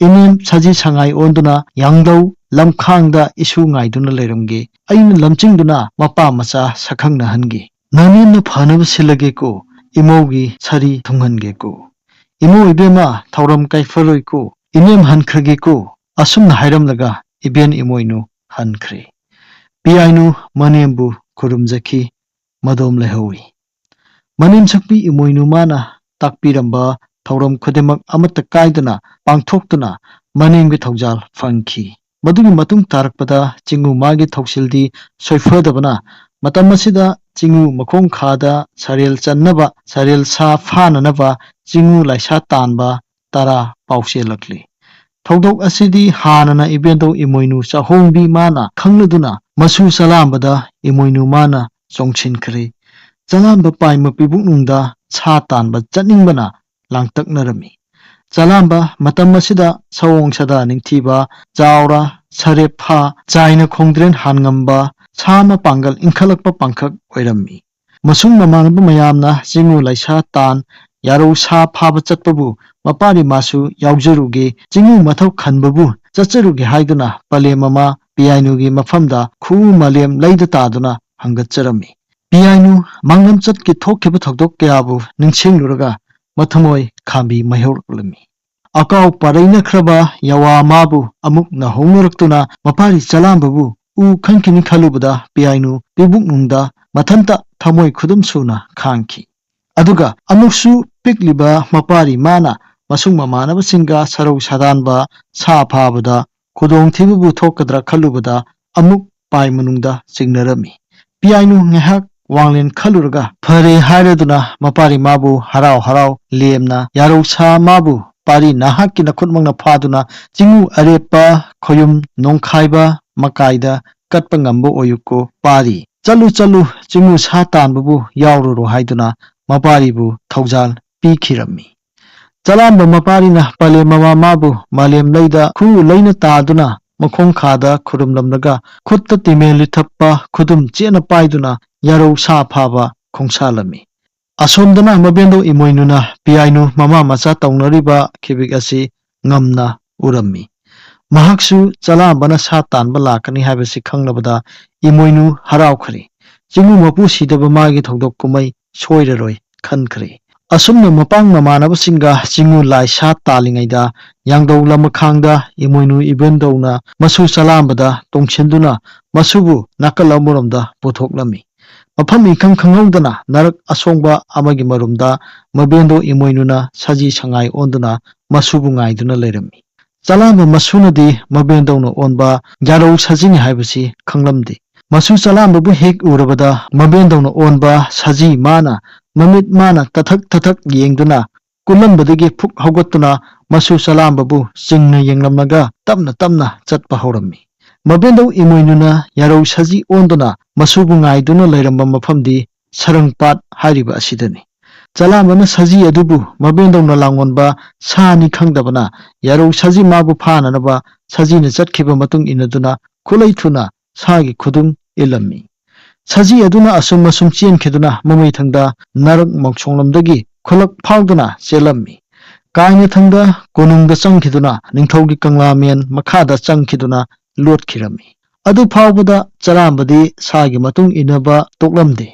ꯏꯅꯦꯝ ꯁꯖꯤ ꯁꯉꯥꯏ ꯑꯣꯟꯗꯨꯅ ꯌꯥꯡꯗꯧ ꯂꯝꯈꯥꯡꯗ ꯏꯁꯨ ꯉꯥꯏꯗꯨꯅ ꯂꯩꯔꯝꯒꯦ꯫ ꯑꯩꯅ ꯂꯝꯆꯤꯡꯗꯨꯅ ꯃꯄꯥ ꯃꯆꯥ ꯁꯛꯈꯪꯅꯍꯟꯒꯦ꯫ ꯅꯅꯦꯝꯅ ꯐꯅꯕ ꯁꯤꯜꯂꯒꯦꯀꯣ, ꯏꯃꯧꯒꯤ ꯁꯥꯔꯤ ꯊꯨꯡꯍꯟꯒꯦꯀꯣ꯫ ꯏꯃꯧ ꯏꯕꯦꯝꯃ ꯊꯧꯔꯝ ꯀꯥꯏꯐꯔꯣꯏꯀꯣ, ꯏꯅꯦꯝ ꯍꯟꯈ꯭ꯔꯒꯦꯀꯣ꯫ ꯑꯁꯨꯝꯅ ꯍꯥꯏꯔꯝꯂꯒ ꯏꯕꯦꯟ ꯏꯃꯣꯏꯅꯨ ꯍꯟꯈ꯭ꯔꯦ꯫ ꯄꯤꯌꯥꯏꯅꯨ ꯃꯅꯦꯝꯕꯨ ꯈꯨꯔꯨꯝꯖꯈꯤ, ꯃꯗꯣꯝ ꯂꯩꯍꯧꯏ꯫ ꯃꯅꯦꯝ ꯁꯛꯄꯤ ꯏꯃꯣꯏꯅꯨ ꯃꯥꯅ ꯇꯥꯛꯄꯤꯔꯝꯕ ꯊꯧꯔꯝ ꯈꯨꯗꯤꯡꯃꯛ ꯑꯃꯠꯇ ꯀꯥꯏꯗꯅ ꯄꯥꯡꯊꯣꯛꯇꯨꯅ ꯃꯅꯦꯝꯒꯤ ꯊꯧꯖꯥꯜ ꯐꯪꯈꯤ꯫ ꯃꯗꯨꯒꯤ ꯃꯇꯨꯡ ꯇꯥꯔꯛꯄꯗ ꯆꯤꯡꯉꯨ ꯃꯥꯒꯤ ꯊꯧꯁꯤꯜꯗꯤ ꯁꯣꯏꯐꯗꯕꯅ ꯃꯇꯝ ꯑꯁꯤꯗ ꯆꯤꯡꯉꯨ ꯃꯈꯣꯡ ꯈꯥꯗ ꯁꯔꯦꯜ ꯆꯟꯅꯕ, ꯁꯔꯦꯜ ꯁꯥ ꯐꯥꯅꯅꯕ ꯆꯤꯡꯉꯨ ꯂꯥꯏꯁꯥ ꯇꯥꯟꯕ ꯇꯔꯥ ꯄꯥꯎꯆꯦꯜꯂꯛꯂꯤ꯫ ꯊꯧꯗꯣꯛ ꯑꯁꯤꯗꯤ ꯍꯥꯟꯅꯅ ꯏꯕꯦꯟꯗꯧ ꯏꯃꯣꯏꯅꯨ ꯆꯥꯍꯣꯡꯕꯤ ꯃꯥꯅ ꯈꯪꯂꯗꯨꯅ ꯃꯁꯨ ꯆꯂꯥꯝꯕꯗ ꯏꯃꯣꯏꯅꯨ ꯃꯥꯅ ꯆꯣꯡꯁꯤꯟꯈ꯭ꯔꯦ꯫ ꯆꯂꯥꯝꯕ ꯄꯥꯏꯃ ꯄꯤꯕꯨꯛꯅꯨꯡꯗ ꯁꯥ ꯇꯥꯟꯕ ꯆꯠꯅꯤꯡꯕꯅ ꯂꯥꯡꯇꯛꯅꯔꯝꯃꯤ꯫ ꯆꯂꯥꯝꯕ ꯃꯇꯝ ꯑꯁꯤꯗ ꯁꯑꯣꯡ ꯁꯥꯗꯥ ꯅꯤꯡꯊꯤꯕ, ꯆꯥꯎꯔ, ꯁꯔꯦꯞ ꯐꯥ, ꯆꯥꯏꯅ ꯈꯣꯡꯗ꯭ꯔꯦꯟ ꯍꯥꯟꯉꯝꯕ, ꯁꯥ ꯃꯄꯥꯡꯒꯜ ꯏꯟꯈꯠꯂꯛꯄ ꯄꯥꯡꯈꯛ ꯑꯣꯏꯔꯝꯃꯤ꯫ ꯃꯁꯨꯡ ꯃꯃꯥꯟꯅꯕ ꯃꯌꯥꯝꯅ ꯆꯤꯡꯉꯨ ꯂꯥꯏꯁꯥ ꯇꯥꯟ, ꯌꯥꯔꯧ ꯁꯥ ꯐꯥꯕ ꯆꯠꯄꯕꯨ ꯃꯄꯥꯔꯤ ꯃꯥꯁꯨ ꯌꯥꯎꯖꯔꯨꯒꯦ, ꯆꯤꯡꯉꯨ ꯃꯊꯧ ꯈꯟꯕꯕꯨ ꯆꯠꯆꯔꯨꯒꯦ ꯍꯥꯏꯗꯨꯅ ꯄꯂꯦꯝ ꯃꯃꯥ ꯄꯤꯌꯥꯏꯅꯨꯒꯤ ꯃꯐꯝꯗ ꯈꯨꯎ ꯃꯂꯦꯝ ꯂꯩꯗ ꯇꯥꯗꯨꯅ ꯍꯪꯒꯠꯆꯔꯝꯃꯤ꯫ ꯄꯤꯌꯥꯏꯅꯨ ꯃꯥꯡꯂꯝꯆꯠꯀꯤ ꯊꯣꯛꯈꯤꯕ ꯊꯧꯗꯣꯛ ꯀꯌꯥꯕꯨ ꯅꯤꯡꯁꯤꯡꯂꯨꯔꯒ ꯃꯊꯃꯣꯏ ꯈꯥꯝꯕꯤ ꯃꯩꯍꯧꯔꯛꯂꯝꯃꯤ꯫ ꯑꯀꯥꯎ ꯄꯥꯔꯩꯅꯈ꯭ꯔꯕ ꯌꯥꯋꯥ ꯃꯥꯕꯨ ꯑꯃꯨꯛ ꯅꯧꯍꯧꯅꯔꯛꯇꯨꯅ ꯃꯄꯥꯔꯤ ꯆꯂꯥꯝꯕꯕꯨ ꯎ ꯈꯟꯈꯤꯅꯤ ꯈꯜꯂꯨꯕꯗ ꯄꯤꯌꯥꯏꯅꯨ ꯄꯤꯕꯨꯛꯅꯨꯡꯗ ꯃꯊꯟꯇ ꯊꯃꯣꯏ ꯈꯨꯗꯨꯝ ꯁꯨꯅ ꯈꯥꯡꯈꯤ꯫ ꯑꯗꯨꯒ ꯑꯃꯨꯛꯁꯨ ꯄꯤꯛꯂꯤꯕ ꯃꯄꯥꯔꯤ ꯃꯥꯅ ꯃꯁꯨꯡ ꯃꯃꯥꯟꯅꯕꯁꯤꯡꯒ ꯁꯔꯧ ꯁꯥꯗꯥꯟꯕ, ꯁꯥ ꯐꯥꯕꯗ ꯈꯨꯗꯣꯡꯊꯤꯕꯕꯨ ꯊꯣꯛꯀꯗ꯭ꯔꯥ ꯈꯜꯂꯨꯕꯗ ꯑꯃꯨꯛ ꯄꯥꯏ ꯃꯅꯨꯡꯗ ꯆꯤꯡꯅꯔꯝꯃꯤ꯫ ꯄꯤꯌꯥꯏꯅꯨ ꯉꯥꯏꯍꯥꯛ ꯋꯥꯡꯂꯦꯟ ꯈꯜꯂꯨꯔꯒ ꯐꯔꯦ ꯍꯥꯏꯔꯗꯨꯅ ꯃꯄꯥꯔꯤ ꯃꯥꯕꯨ ꯍꯔꯥꯎ ꯍꯔꯥꯎ ꯂꯦꯝꯅ ꯌꯥꯔꯧ ꯁꯥ ꯃꯥꯕꯨ ꯄꯥꯔꯤ ꯅꯍꯥꯛꯀꯤ ꯅꯈꯨꯠꯃꯛꯅ ꯐꯥꯗꯨꯅ ꯆꯤꯡꯉꯨ ꯑꯔꯦꯞꯄ ꯈꯣꯌꯨꯝ ꯅꯣꯡꯈꯥꯏꯕ ꯃꯀꯥꯏꯗ ꯀꯠꯄ ꯉꯝꯕ ꯑꯣꯏꯌꯨꯀꯣ ꯄꯥꯔꯤ꯫ ꯆꯠꯂꯨ ꯆꯠꯂꯨ, ꯆꯤꯡꯉꯨ ꯁꯥ ꯇꯥꯟꯕꯕꯨ ꯌꯥꯎꯔꯨꯔꯣ ꯍꯥꯏꯗꯨꯅ ꯃꯄꯥꯔꯤꯕꯨ ꯊꯧꯖꯥꯜ ꯄꯤꯈꯤꯔꯝꯃꯤ꯫ ꯆꯂꯥꯝꯕ ꯃꯄꯥꯔꯤꯅ ꯄꯂꯦꯝ ꯃꯃꯥ ꯃꯥꯕꯨ ꯃꯥꯂꯦꯝ ꯂꯩꯗ ꯈꯨꯎ ꯂꯩꯅ ꯇꯥꯗꯨꯅ ꯃꯈꯣꯡ ꯈꯥꯗ ꯈꯨꯔꯨꯝꯂꯝꯂꯒ ꯈꯨꯠꯇ ꯇꯤꯃꯦꯟ ꯂꯤꯊꯞꯄ ꯈꯨꯗꯨꯝ ꯆꯦꯠꯅ ꯄꯥꯏꯗꯨꯅ ꯌꯥꯔꯧ ꯁꯥ ꯐꯥꯕ ꯈꯣꯡꯁꯥꯜꯂꯝꯃꯤ꯫ ꯑꯁꯣꯝꯗꯅ ꯃꯕꯦꯟꯗꯧ ꯏꯃꯣꯏꯅꯨꯅ ꯄꯤꯌꯥꯏꯅꯨ ꯃꯃꯥ ꯃꯆꯥ ꯇꯧꯅꯔꯤꯕ ꯈꯤꯕꯤꯛ ꯑꯁꯤ ꯉꯝꯅ ꯎꯔꯝꯃꯤ꯫ ꯃꯍꯥꯛꯁꯨ ꯆꯂꯥꯝꯕꯅ ꯁꯥ ꯇꯥꯟꯕ ꯂꯥꯛꯀꯅꯤ ꯍꯥꯏꯕꯁꯤ ꯈꯪꯂꯕꯗ ꯏꯃꯣꯏꯅꯨ ꯍꯔꯥꯎꯈ꯭ꯔꯦ꯫ ꯆꯤꯡꯉꯨ ꯃꯄꯨ ꯁꯤꯗꯕ ꯃꯥꯒꯤ ꯊꯧꯗꯣꯛ ꯀꯨꯝꯍꯩ ꯁꯣꯏꯔꯔꯣꯏ ꯈꯟꯈ꯭ꯔꯦ꯫ ꯑꯁꯨꯝꯅ ꯃꯄꯥꯡ ꯃꯃꯥꯟꯅꯕꯁꯤꯡꯒ ꯆꯤꯡꯉꯨ ꯂꯥꯏ ꯁꯥ ꯇꯥꯜꯂꯤꯉꯩꯗ ꯌꯥꯡꯗꯧ ꯂꯃꯈꯥꯡꯗ ꯏꯃꯣꯏꯅꯨ ꯏꯕꯦꯟꯗꯧꯅ ꯃꯁꯨ ꯆꯂꯥꯝꯕꯗ ꯇꯣꯡꯁꯤꯟꯗꯨꯅ ꯃꯁꯨꯕꯨ ꯅꯥꯀꯜ ꯑꯃꯔꯣꯝꯗ ꯄꯨꯊꯣꯛꯂꯝꯃꯤ꯫ ꯃꯐꯝ ꯏꯈꯪ ꯈꯪꯍꯧꯗꯅ ꯅꯔꯛ ꯑꯁꯣꯡꯕ ꯑꯃꯒꯤ ꯃꯔꯨꯝꯗ ꯃꯕꯦꯟꯗꯣ ꯏꯃꯣꯏꯅꯨꯅ ꯁꯖꯤ ꯁꯉꯥꯏ ꯑꯣꯟꯗꯨꯅ ꯃꯁꯨꯕꯨ ꯉꯥꯏꯗꯨꯅ ꯂꯩꯔꯝꯃꯤ꯫ ꯆꯂꯥꯝꯕ ꯃꯁꯨꯅꯗꯤ ꯃꯕꯦꯟꯗꯧꯅ ꯑꯣꯟꯕ ꯌꯥꯔꯧ ꯁꯖꯤꯅꯤ ꯍꯥꯏꯕꯁꯤ ꯈꯪꯂꯝꯗꯦ꯫ ꯃꯁꯨ ꯆꯂꯥꯝꯕꯕꯨ ꯍꯦꯛ ꯎꯔꯕꯗ ꯃꯕꯦꯟꯗꯧꯅ ꯑꯣꯟꯕ ꯁꯖꯤ ꯃꯥꯅ ꯃꯃꯤꯠ ꯃꯥꯅ ꯇꯊꯛ ꯇꯊꯛ ꯌꯦꯡꯗꯨꯅ ꯀꯨꯜꯂꯝꯕꯗꯒꯤ ꯐꯨꯛ ꯍꯧꯒꯠꯇꯨꯅ ꯃꯁꯨ ꯆꯂꯥꯝꯕꯕꯨ ꯆꯤꯡꯅ ꯌꯦꯡꯂꯝꯂꯒ ꯇꯞꯅ ꯇꯞꯅ ꯆꯠꯄ ꯍꯧꯔꯝꯃꯤ꯫ ꯃꯕꯦꯟꯗꯧ ꯏꯃꯣꯏꯅꯨꯅ ꯌꯥꯔꯧ ꯁꯖꯤ ꯑꯣꯟꯗꯨꯅ ꯃꯁꯨꯕꯨ ꯉꯥꯏꯗꯨꯅ ꯂꯩꯔꯝꯕ ꯃꯐꯝꯗꯤ ꯁꯔꯪꯄꯥꯠ ꯍꯥꯏꯔꯤꯕ ꯑꯁꯤꯗꯅꯤ꯫ ꯆꯂꯥꯝꯕꯅ ꯁꯖꯤ ꯑꯗꯨꯕꯨ ꯃꯕꯦꯟꯗꯧꯅ ꯂꯥꯡꯑꯣꯟꯕ ꯁꯥꯅꯤ ꯈꯪꯗꯕꯅ ꯌꯥꯔꯧ ꯁꯖꯤ ꯃꯥꯕꯨ ꯐꯥꯅꯅꯕ ꯁꯖꯤꯅ ꯆꯠꯈꯤꯕ ꯃꯇꯨꯡ ꯏꯟꯅꯗꯨꯅ ꯈꯨꯠꯂꯩ ꯊꯨꯅ ꯁꯥꯒꯤ ꯈꯨꯗꯨꯝ ꯏꯜꯂꯝꯃꯤ꯫ ꯁꯖꯤ ꯑꯗꯨꯅ ꯑꯁꯨꯝ ꯑꯁꯨꯝ ꯆꯦꯟꯈꯤꯗꯨꯅ ꯃꯃꯩꯊꯪꯗ ꯅꯔꯛ ꯃꯣꯡꯁꯣꯡꯂꯣꯝꯗꯒꯤ ꯈꯨꯂꯛ ꯐꯥꯎꯗꯨꯅ ꯆꯦꯜꯂꯝꯃꯤ꯫ ꯀꯥꯏꯅꯊꯪꯗ ꯀꯣꯅꯨꯡꯗ ꯆꯪꯈꯤꯗꯨꯅ ꯅꯤꯡꯊꯧꯒꯤ ꯀꯪꯂꯥꯃꯦꯟ ꯃꯈꯥꯗ ꯆꯪꯈꯤꯗꯨꯅ ꯂꯣꯠꯈꯤꯔꯝꯃꯤ꯫ ꯑꯗꯨ ꯐꯥꯎꯕꯗ ꯆꯂꯥꯝꯕꯗꯤ ꯁꯥꯒꯤ ꯃꯇꯨꯡ ꯏꯟꯅꯕ ꯇꯣꯛꯂꯝꯗꯦ꯫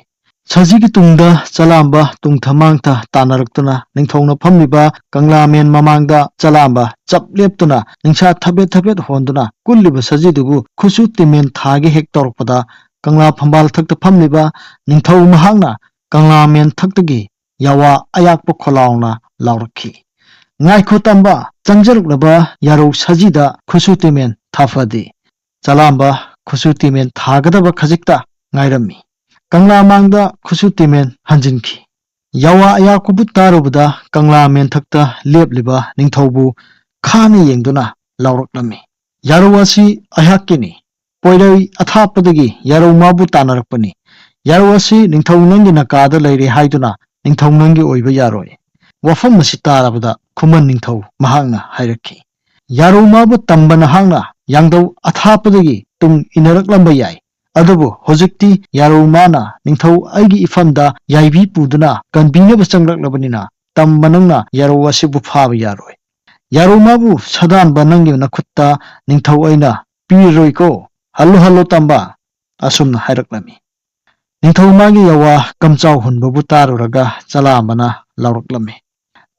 ꯁꯖꯤꯒꯤ ꯇꯨꯡꯗ ꯆꯂꯥꯝꯕ ꯇꯨꯡꯊ ꯃꯥꯡꯊ ꯇꯥꯟꯅꯔꯛꯇꯨꯅ ꯅꯤꯡꯊꯧꯅ ꯐꯝꯂꯤꯕ ꯀꯪꯂꯥꯃꯦꯟ ꯃꯃꯥꯡꯗ ꯆꯂꯥꯝꯕ ꯆꯞ ꯂꯦꯞꯇꯨꯅ ꯅꯤꯡꯁꯥ ꯊꯕꯦꯠ ꯊꯕꯦꯠ ꯍꯣꯟꯗꯨꯅ ꯀꯨꯜꯂꯤꯕ ꯁꯖꯤꯗꯨꯕꯨ ꯈꯨꯠꯁꯨ ꯇꯤꯃꯦꯟ ꯊꯥꯒꯦ ꯍꯦꯛ ꯇꯧꯔꯛꯄꯗ ꯀꯪꯂꯥ ꯐꯝꯕꯥꯜ ꯊꯛꯇ ꯐꯝꯂꯤꯕ ꯅꯤꯡꯊꯧ ꯃꯍꯥꯛꯅ ꯀꯪꯂꯥꯃꯦꯟ ꯊꯛꯇꯒꯤ ꯌꯥꯋꯥ ꯑꯌꯥꯛꯄ ꯈꯣꯜꯂꯥꯎꯅ ꯂꯥꯎꯔꯛꯈꯤ, "ꯉꯥꯏꯈꯣ ꯇꯝꯕ, ꯆꯪꯖꯔꯛꯂꯕ ꯌꯥꯔꯧ ꯁꯖꯤꯗ ꯈꯨꯠꯁꯨ ꯇꯤꯃꯦꯟ ꯊꯥꯐꯗꯦ!" ꯆꯂꯥꯝꯕ ꯈꯨꯠꯁꯨ ꯇꯤꯃꯦꯟ ꯊꯥꯒꯗꯕ ꯈꯖꯤꯛꯇ ꯉꯥꯏꯔꯝꯃꯤ꯫ ꯀꯪꯂꯥ ꯃꯥꯡꯗ ꯈꯨꯠꯁꯨ ꯇꯤꯃꯦꯟ ꯍꯟꯖꯤꯟꯈꯤ꯫ ꯌꯥꯋꯥ ꯑꯌꯥꯛꯄꯕꯨ ꯇꯥꯔꯨꯕꯗ ꯀꯪꯂꯥ ꯃꯦꯟꯊꯛꯇ ꯂꯦꯞꯂꯤꯕ ꯅꯤꯡꯊꯧꯕꯨ ꯈꯥꯅ ꯌꯦꯡꯗꯨꯅ ꯂꯥꯎꯔꯛꯂꯝꯃꯤ, "ꯌꯥꯔꯧ ꯑꯁꯤ ꯑꯩꯍꯥꯛꯀꯤꯅꯤ꯫ ꯄꯣꯏꯔꯩ ꯑꯊꯥꯞꯄꯗꯒꯤ ꯌꯥꯔꯧ ꯃꯥꯕꯨ ꯇꯥꯟꯅꯔꯛꯄꯅꯤ꯫ ꯌꯥꯔꯧ ꯑꯁꯤ ꯅꯤꯡꯊꯧ ꯅꯪꯒꯤ ꯅꯀꯥꯗ ꯂꯩꯔꯦ ꯍꯥꯏꯗꯨꯅ ꯅꯤꯡꯊꯧ ꯅꯪꯒꯤ ꯑꯣꯏꯕ ꯌꯥꯔꯣꯏ꯫" ꯋꯥꯐꯝ ꯑꯁꯤ ꯇꯥꯔꯕꯗ ꯈꯨꯃꯟ ꯅꯤꯡꯊꯧ ꯃꯍꯥꯛꯅ ꯍꯥꯏꯔꯛꯈꯤ, "ꯌꯥꯔꯧ ꯃꯥꯕꯨ ꯇꯝꯕ ꯅꯍꯥꯛꯅ ꯌꯥꯡꯗꯧ ꯑꯊꯥꯞꯄꯗꯒꯤ ꯇꯨꯡ ꯏꯟꯅꯔꯛꯂꯝꯕ ꯌꯥꯏ꯫ ꯑꯗꯨꯕꯨ ꯍꯧꯖꯤꯛꯇꯤ ꯌꯥꯔꯧ ꯃꯥꯅ ꯅꯤꯡꯊꯧ ꯑꯩꯒꯤ ꯏꯐꯝꯗ ꯌꯥꯏꯕꯤ ꯄꯨꯗꯨꯅ ꯀꯟꯕꯤꯅꯕ ꯆꯪꯂꯛꯂꯕꯅꯤꯅ ꯇꯝꯕ ꯅꯪꯅ ꯌꯥꯔꯧ ꯑꯁꯤꯕꯨ ꯐꯥꯕ ꯌꯥꯔꯣꯏ꯫ ꯌꯥꯔꯧ ꯃꯥꯕꯨ ꯁꯥꯗꯥꯟꯕ ꯅꯪꯒꯤ ꯅꯈꯨꯠꯇ ꯅꯤꯡꯊꯧ ꯑꯩꯅ ꯄꯤꯔꯔꯣꯏꯀꯣ꯫ ꯍꯜꯂꯨ ꯍꯜꯂꯨ ꯇꯝꯕ!" ꯑꯁꯨꯝꯅ ꯍꯥꯏꯔꯛꯂꯝꯃꯤ꯫ ꯅꯤꯡꯊꯧ ꯃꯥꯒꯤ ꯌꯥꯋꯥ ꯀꯝꯆꯥꯎ ꯍꯨꯟꯕꯕꯨ ꯇꯥꯔꯨꯔꯒ ꯆꯂꯥꯝꯕꯅ ꯂꯥꯎꯔꯛꯂꯝꯃꯤ,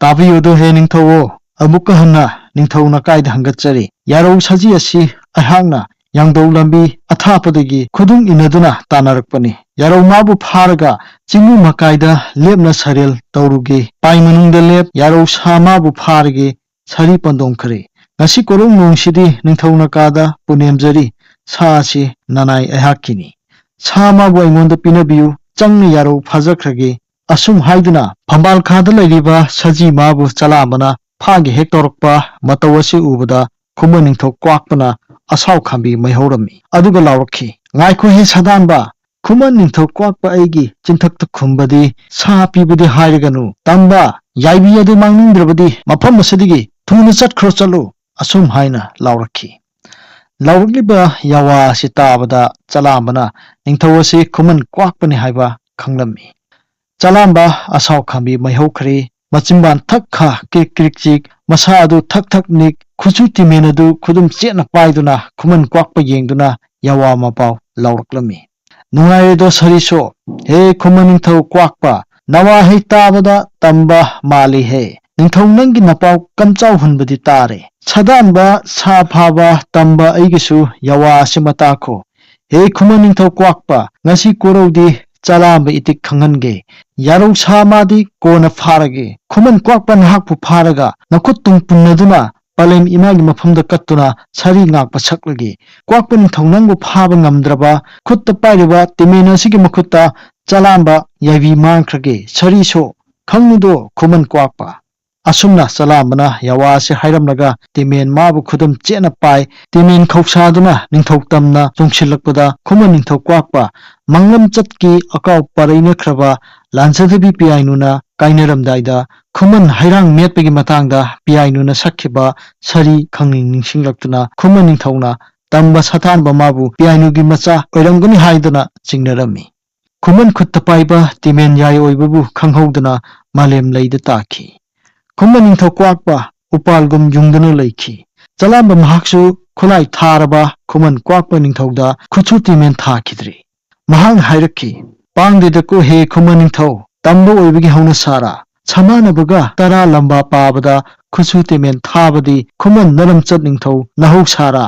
"ꯇꯥꯕꯤꯌꯨꯗꯣ ꯍꯦ ꯅꯤꯡꯊꯧꯑꯣ, ꯑꯃꯨꯛꯀ ꯍꯟꯅ ꯅꯤꯡꯊꯧ ꯅꯀꯥꯏꯗ ꯍꯪꯒꯠꯆꯔꯤ꯫ ꯌꯥꯔꯧ ꯁꯖꯤ ꯑꯁꯤ ꯑꯩꯍꯥꯛꯅ ꯌꯥꯡꯗꯧ ꯂꯝꯕꯤ ꯑꯊꯥꯞꯄꯗꯒꯤ ꯈꯨꯗꯨꯡ ꯏꯟꯅꯗꯨꯅ ꯇꯥꯟꯅꯔꯛꯄꯅꯤ꯫ ꯌꯥꯔꯧ ꯃꯥꯕꯨ ꯐꯥꯔꯒ ꯆꯤꯡꯉꯨ ꯃꯀꯥꯏꯗ ꯂꯦꯞꯅ ꯁꯔꯦꯜ ꯇꯧꯔꯨꯒꯦ꯫ ꯄꯥꯏ ꯃꯅꯨꯡꯗ ꯂꯦꯞ, ꯌꯥꯔꯧ ꯁꯥ ꯃꯥꯕꯨ ꯐꯥꯔꯒꯦ, ꯁꯥꯔꯤ ꯄꯟꯗꯣꯡ ꯈꯔꯤ꯫ ꯉꯁꯤ ꯀꯣꯔꯧ ꯅꯣꯡꯁꯤꯗꯤ ꯅꯤꯡꯊꯧ ꯅꯀꯥꯗ ꯄꯨꯅꯦꯝꯖꯔꯤ, ꯁꯥ ꯑꯁꯤ ꯅꯅꯥꯏ ꯑꯩꯍꯥꯛꯀꯤꯅꯤ꯫ ꯁꯥ ꯃꯥꯕꯨ ꯑꯩꯉꯣꯟꯗ ꯄꯤꯅꯕꯤꯌꯨ, ꯆꯪꯅ ꯌꯥꯔꯧ ꯐꯥꯖꯈ꯭ꯔꯒꯦ꯫" ꯑꯁꯨꯝ ꯍꯥꯏꯗꯨꯅ ꯐꯝꯕꯥꯜ ꯈꯥꯗ ꯂꯩꯔꯤꯕ ꯁꯖꯤ ꯃꯥꯕꯨ ꯆꯂꯥꯝꯕꯅ ꯐꯥꯒꯦ ꯍꯦꯛ ꯇꯧꯔꯛꯄ ꯃꯇꯧ ꯑꯁꯤ ꯎꯕꯗ ꯈꯨꯃꯟ ꯅꯤꯡꯊꯧ ꯀ꯭ꯋꯥꯛꯄꯅ ꯑꯁꯥꯎ ꯈꯥꯝꯕꯤ ꯃꯩꯍꯧꯔꯝꯃꯤ꯫ ꯑꯗꯨꯒ ꯂꯥꯎꯔꯛꯈꯤ, "ꯉꯥꯏꯈꯣ ꯍꯦ ꯁꯥꯗꯥꯟꯕ, ꯈꯨꯃꯟ ꯅꯤꯡꯊꯧ ꯀ꯭ꯋꯥꯛꯄ ꯑꯩꯒꯤ ꯆꯤꯟꯊꯛꯇ ꯈꯨꯝꯕꯗꯤ ꯁꯥ ꯄꯤꯕꯗꯤ ꯍꯥꯏꯔꯒꯅꯨ, ꯇꯝꯕ ꯌꯥꯏꯕꯤ ꯑꯗꯨ ꯃꯥꯡꯅꯤꯡꯗ꯭ꯔꯕꯗꯤ ꯃꯐꯝ ꯑꯁꯤꯗꯒꯤ ꯊꯨꯅ ꯆꯠꯈ꯭ꯔꯣ ꯆꯠꯂꯨ," ꯑꯁꯨꯝ ꯍꯥꯏꯅ ꯂꯥꯎꯔꯛꯈꯤ꯫ ꯂꯥꯎꯔꯛꯂꯤꯕ ꯌꯥꯋꯥ ꯑꯁꯤ ꯇꯥꯕꯗ ꯆꯂꯥꯝꯕꯅ ꯅꯤꯡꯊꯧ ꯑꯁꯤ ꯈꯨꯃꯟ ꯀ꯭ꯋꯥꯛꯄꯅꯤ ꯍꯥꯏꯕ ꯈꯪꯂꯝꯃꯤ꯫ ꯆꯂꯥꯝꯕ ꯑꯁꯥꯎ ꯈꯥꯝꯕꯤ ꯃꯩꯍꯧꯈ꯭ꯔꯦ꯫ ꯃꯆꯤꯟꯕꯥꯟ ꯊꯛ ꯈꯥ ꯀ꯭ꯔꯤꯛ ꯀ꯭ꯔꯤꯛ ꯆꯤꯛ, ꯃꯁꯥ ꯑꯗꯨ ꯊꯛ ꯊꯛ ꯅꯤꯛ, ꯈꯨꯠꯁꯨ ꯇꯤꯃꯦꯟ ꯑꯗꯨ ꯈꯨꯗꯨꯝ ꯆꯦꯠꯅ ꯄꯥꯏꯗꯨꯅ ꯈꯨꯃꯟ ꯀ꯭ꯋꯥꯛꯄ ꯌꯦꯡꯗꯨꯅ ꯌꯥꯋꯥ ꯃꯄꯥꯎ ꯂꯥꯎꯔꯛꯂꯝꯃꯤ꯫ "ꯅꯨꯡꯉꯥꯏꯔꯦꯗꯣ ꯁꯔꯤꯁꯣ, ꯍꯦ ꯈꯨꯃꯟ ꯅꯤꯡꯊꯧ ꯀ꯭ꯋꯥꯛꯄ, ꯅꯋꯥꯍꯩ ꯇꯥꯕꯗ ꯇꯝꯕ ꯃꯥꯜꯂꯤꯍꯦ꯫ ꯅꯤꯡꯊꯧ ꯅꯪꯒꯤ ꯅꯄꯥꯎ ꯀꯝꯆꯥꯎ ꯍꯨꯟꯕꯗꯤ ꯇꯥꯔꯦ꯫ ꯁꯥꯗꯥꯟꯕ ꯁꯥ ꯐꯥꯕ ꯇꯝꯕ ꯑꯩꯒꯤꯁꯨ ꯌꯥꯋꯥ ꯑꯁꯤꯃ ꯇꯥꯈꯣ꯫ ꯍꯦ ꯈꯨꯃꯟ ꯅꯤꯡꯊꯧ ꯀ꯭ꯋꯥꯛꯄ, ꯉꯁꯤ ꯀꯣꯔꯧꯗꯤ ꯆꯂꯥꯝꯕ ꯏꯇꯤꯛ ꯈꯪꯍꯟꯒꯦ꯫ ꯌꯥꯔꯧ ꯁꯥ ꯃꯥꯗꯤ ꯀꯣꯟꯅ ꯐꯥꯔꯒꯦ꯫ ꯈꯨꯃꯟ ꯀ꯭ꯋꯥꯛꯄ ꯅꯍꯥꯛꯄꯨ ꯐꯥꯔꯒ ꯅꯈꯨꯠ ꯇꯨꯡ ꯄꯨꯟꯅꯗꯨꯅ ꯄꯂꯦꯝ ꯏꯃꯥꯒꯤ ꯃꯐꯝꯗ ꯀꯠꯇꯨꯅ ꯁꯥꯔꯤ ꯉꯥꯛꯄ ꯁꯛꯂꯒꯦ꯫ ꯀ꯭ꯋꯥꯛꯄ ꯅꯤꯡꯊꯧ ꯅꯪꯕꯨ ꯐꯥꯕ ꯉꯝꯗ꯭ꯔꯕ ꯈꯨꯠꯇ ꯄꯥꯏꯔꯤꯕ ꯇꯤꯃꯦꯟ ꯑꯁꯤꯒꯤ ꯃꯈꯨꯠꯇ ꯆꯂꯥꯝꯕ ꯌꯥꯏꯕꯤ ꯃꯥꯡꯈ꯭ꯔꯒꯦ꯫ ꯁꯥꯔꯤꯁꯣ, ꯈꯪꯅꯨꯗꯣ ꯈꯨꯃꯟ ꯀ꯭ꯋꯥꯛꯄ?" ꯑꯁꯨꯝꯅ ꯆꯂꯥꯝꯕꯅ ꯌꯥꯋꯥ ꯑꯁꯤ ꯍꯥꯏꯔꯝꯂꯒ ꯇꯤꯃꯦꯟ ꯃꯥꯕꯨ ꯈꯨꯗꯨꯝ ꯆꯦꯠꯅ ꯄꯥꯏ꯫ ꯇꯤꯃꯦꯟ ꯈꯧꯁꯥꯗꯨꯅ ꯅꯤꯡꯊꯧ ꯇꯝꯅ ꯆꯣꯡꯁꯤꯜꯂꯛꯄꯗ ꯈꯨꯃꯟ ꯅꯤꯡꯊꯧ ꯀ꯭ꯋꯥꯛꯄ ꯃꯪꯂꯝ ꯆꯠꯀꯤ ꯑꯀꯥꯎ ꯄꯥꯔꯩꯅꯈ꯭ꯔꯕ ꯂꯥꯟꯖꯗꯕꯤ ꯄꯤꯌꯥꯏꯅꯨꯅ ꯀꯥꯏꯅꯔꯝꯗꯥꯏꯗ ꯈꯨꯃꯟ ꯍꯩꯔꯥꯡ ꯃꯦꯠꯄꯒꯤ ꯃꯇꯥꯡꯗ ꯄꯤꯌꯥꯏꯅꯨꯅ ꯁꯛꯈꯤꯕ ꯁꯥꯔꯤ ꯈꯪꯅꯤꯡ ꯅꯤꯡꯁꯤꯡꯂꯛꯇꯨꯅ ꯈꯨꯃꯟ ꯅꯤꯡꯊꯧꯅ ꯇꯝꯕ ꯁꯥꯊꯥꯟꯕ ꯃꯥꯕꯨ ꯄꯤꯌꯥꯏꯅꯨꯒꯤ ꯃꯆꯥ ꯑꯣꯏꯔꯝꯒꯅꯤ ꯍꯥꯏꯗꯨꯅ ꯆꯤꯡꯅꯔꯝꯃꯤ꯫ ꯈꯨꯃꯟ ꯈꯨꯠꯇ ꯄꯥꯏꯕ ꯇꯤꯃꯦꯟ ꯌꯥꯏ ꯑꯣꯏꯕꯕꯨ ꯈꯪꯍꯧꯗꯅ ꯃꯥꯂꯦꯝ ꯂꯩꯗ ꯇꯥꯈꯤ꯫ ꯈꯨꯃꯟ ꯅꯤꯡꯊꯧ ꯀ꯭ꯋꯥꯛꯄ ꯎꯄꯥꯜꯒꯨꯝ ꯌꯨꯡꯗꯨꯅ ꯂꯩꯈꯤ꯫ ꯆꯂꯥꯝꯕ ꯃꯍꯥꯛꯁꯨ ꯈꯨꯠꯂꯥꯏ ꯊꯥꯔꯕ ꯈꯨꯃꯟ ꯀ꯭ꯋꯥꯛꯄ ꯅꯤꯡꯊꯧꯗ ꯈꯨꯠꯁꯨ ꯇꯤꯃꯦꯟ ꯊꯥꯈꯤꯗ꯭ꯔꯤ꯫ ꯃꯍꯥꯛꯅ ꯍꯥꯏꯔꯛꯈꯤ, "ꯄꯥꯡꯗꯦꯗꯀꯣ ꯍꯦ ꯈꯨꯃꯟ ꯅꯤꯡꯊꯧ, ꯇꯝꯕ ꯑꯣꯏꯕꯒꯤ ꯍꯧꯅ ꯁꯥꯔꯥ? ꯁꯃꯥꯟꯅꯕꯒ ꯇꯔꯥ ꯂꯝꯕꯥ ꯄꯥꯕꯗ ꯈꯨꯠꯁꯨ ꯇꯤꯃꯦꯟ ꯊꯥꯕꯗꯤ ꯈꯨꯃꯟ ꯅꯔꯝꯆꯠ ꯅꯤꯡꯊꯧ ꯅꯍꯧ ꯁꯥꯔꯥ?"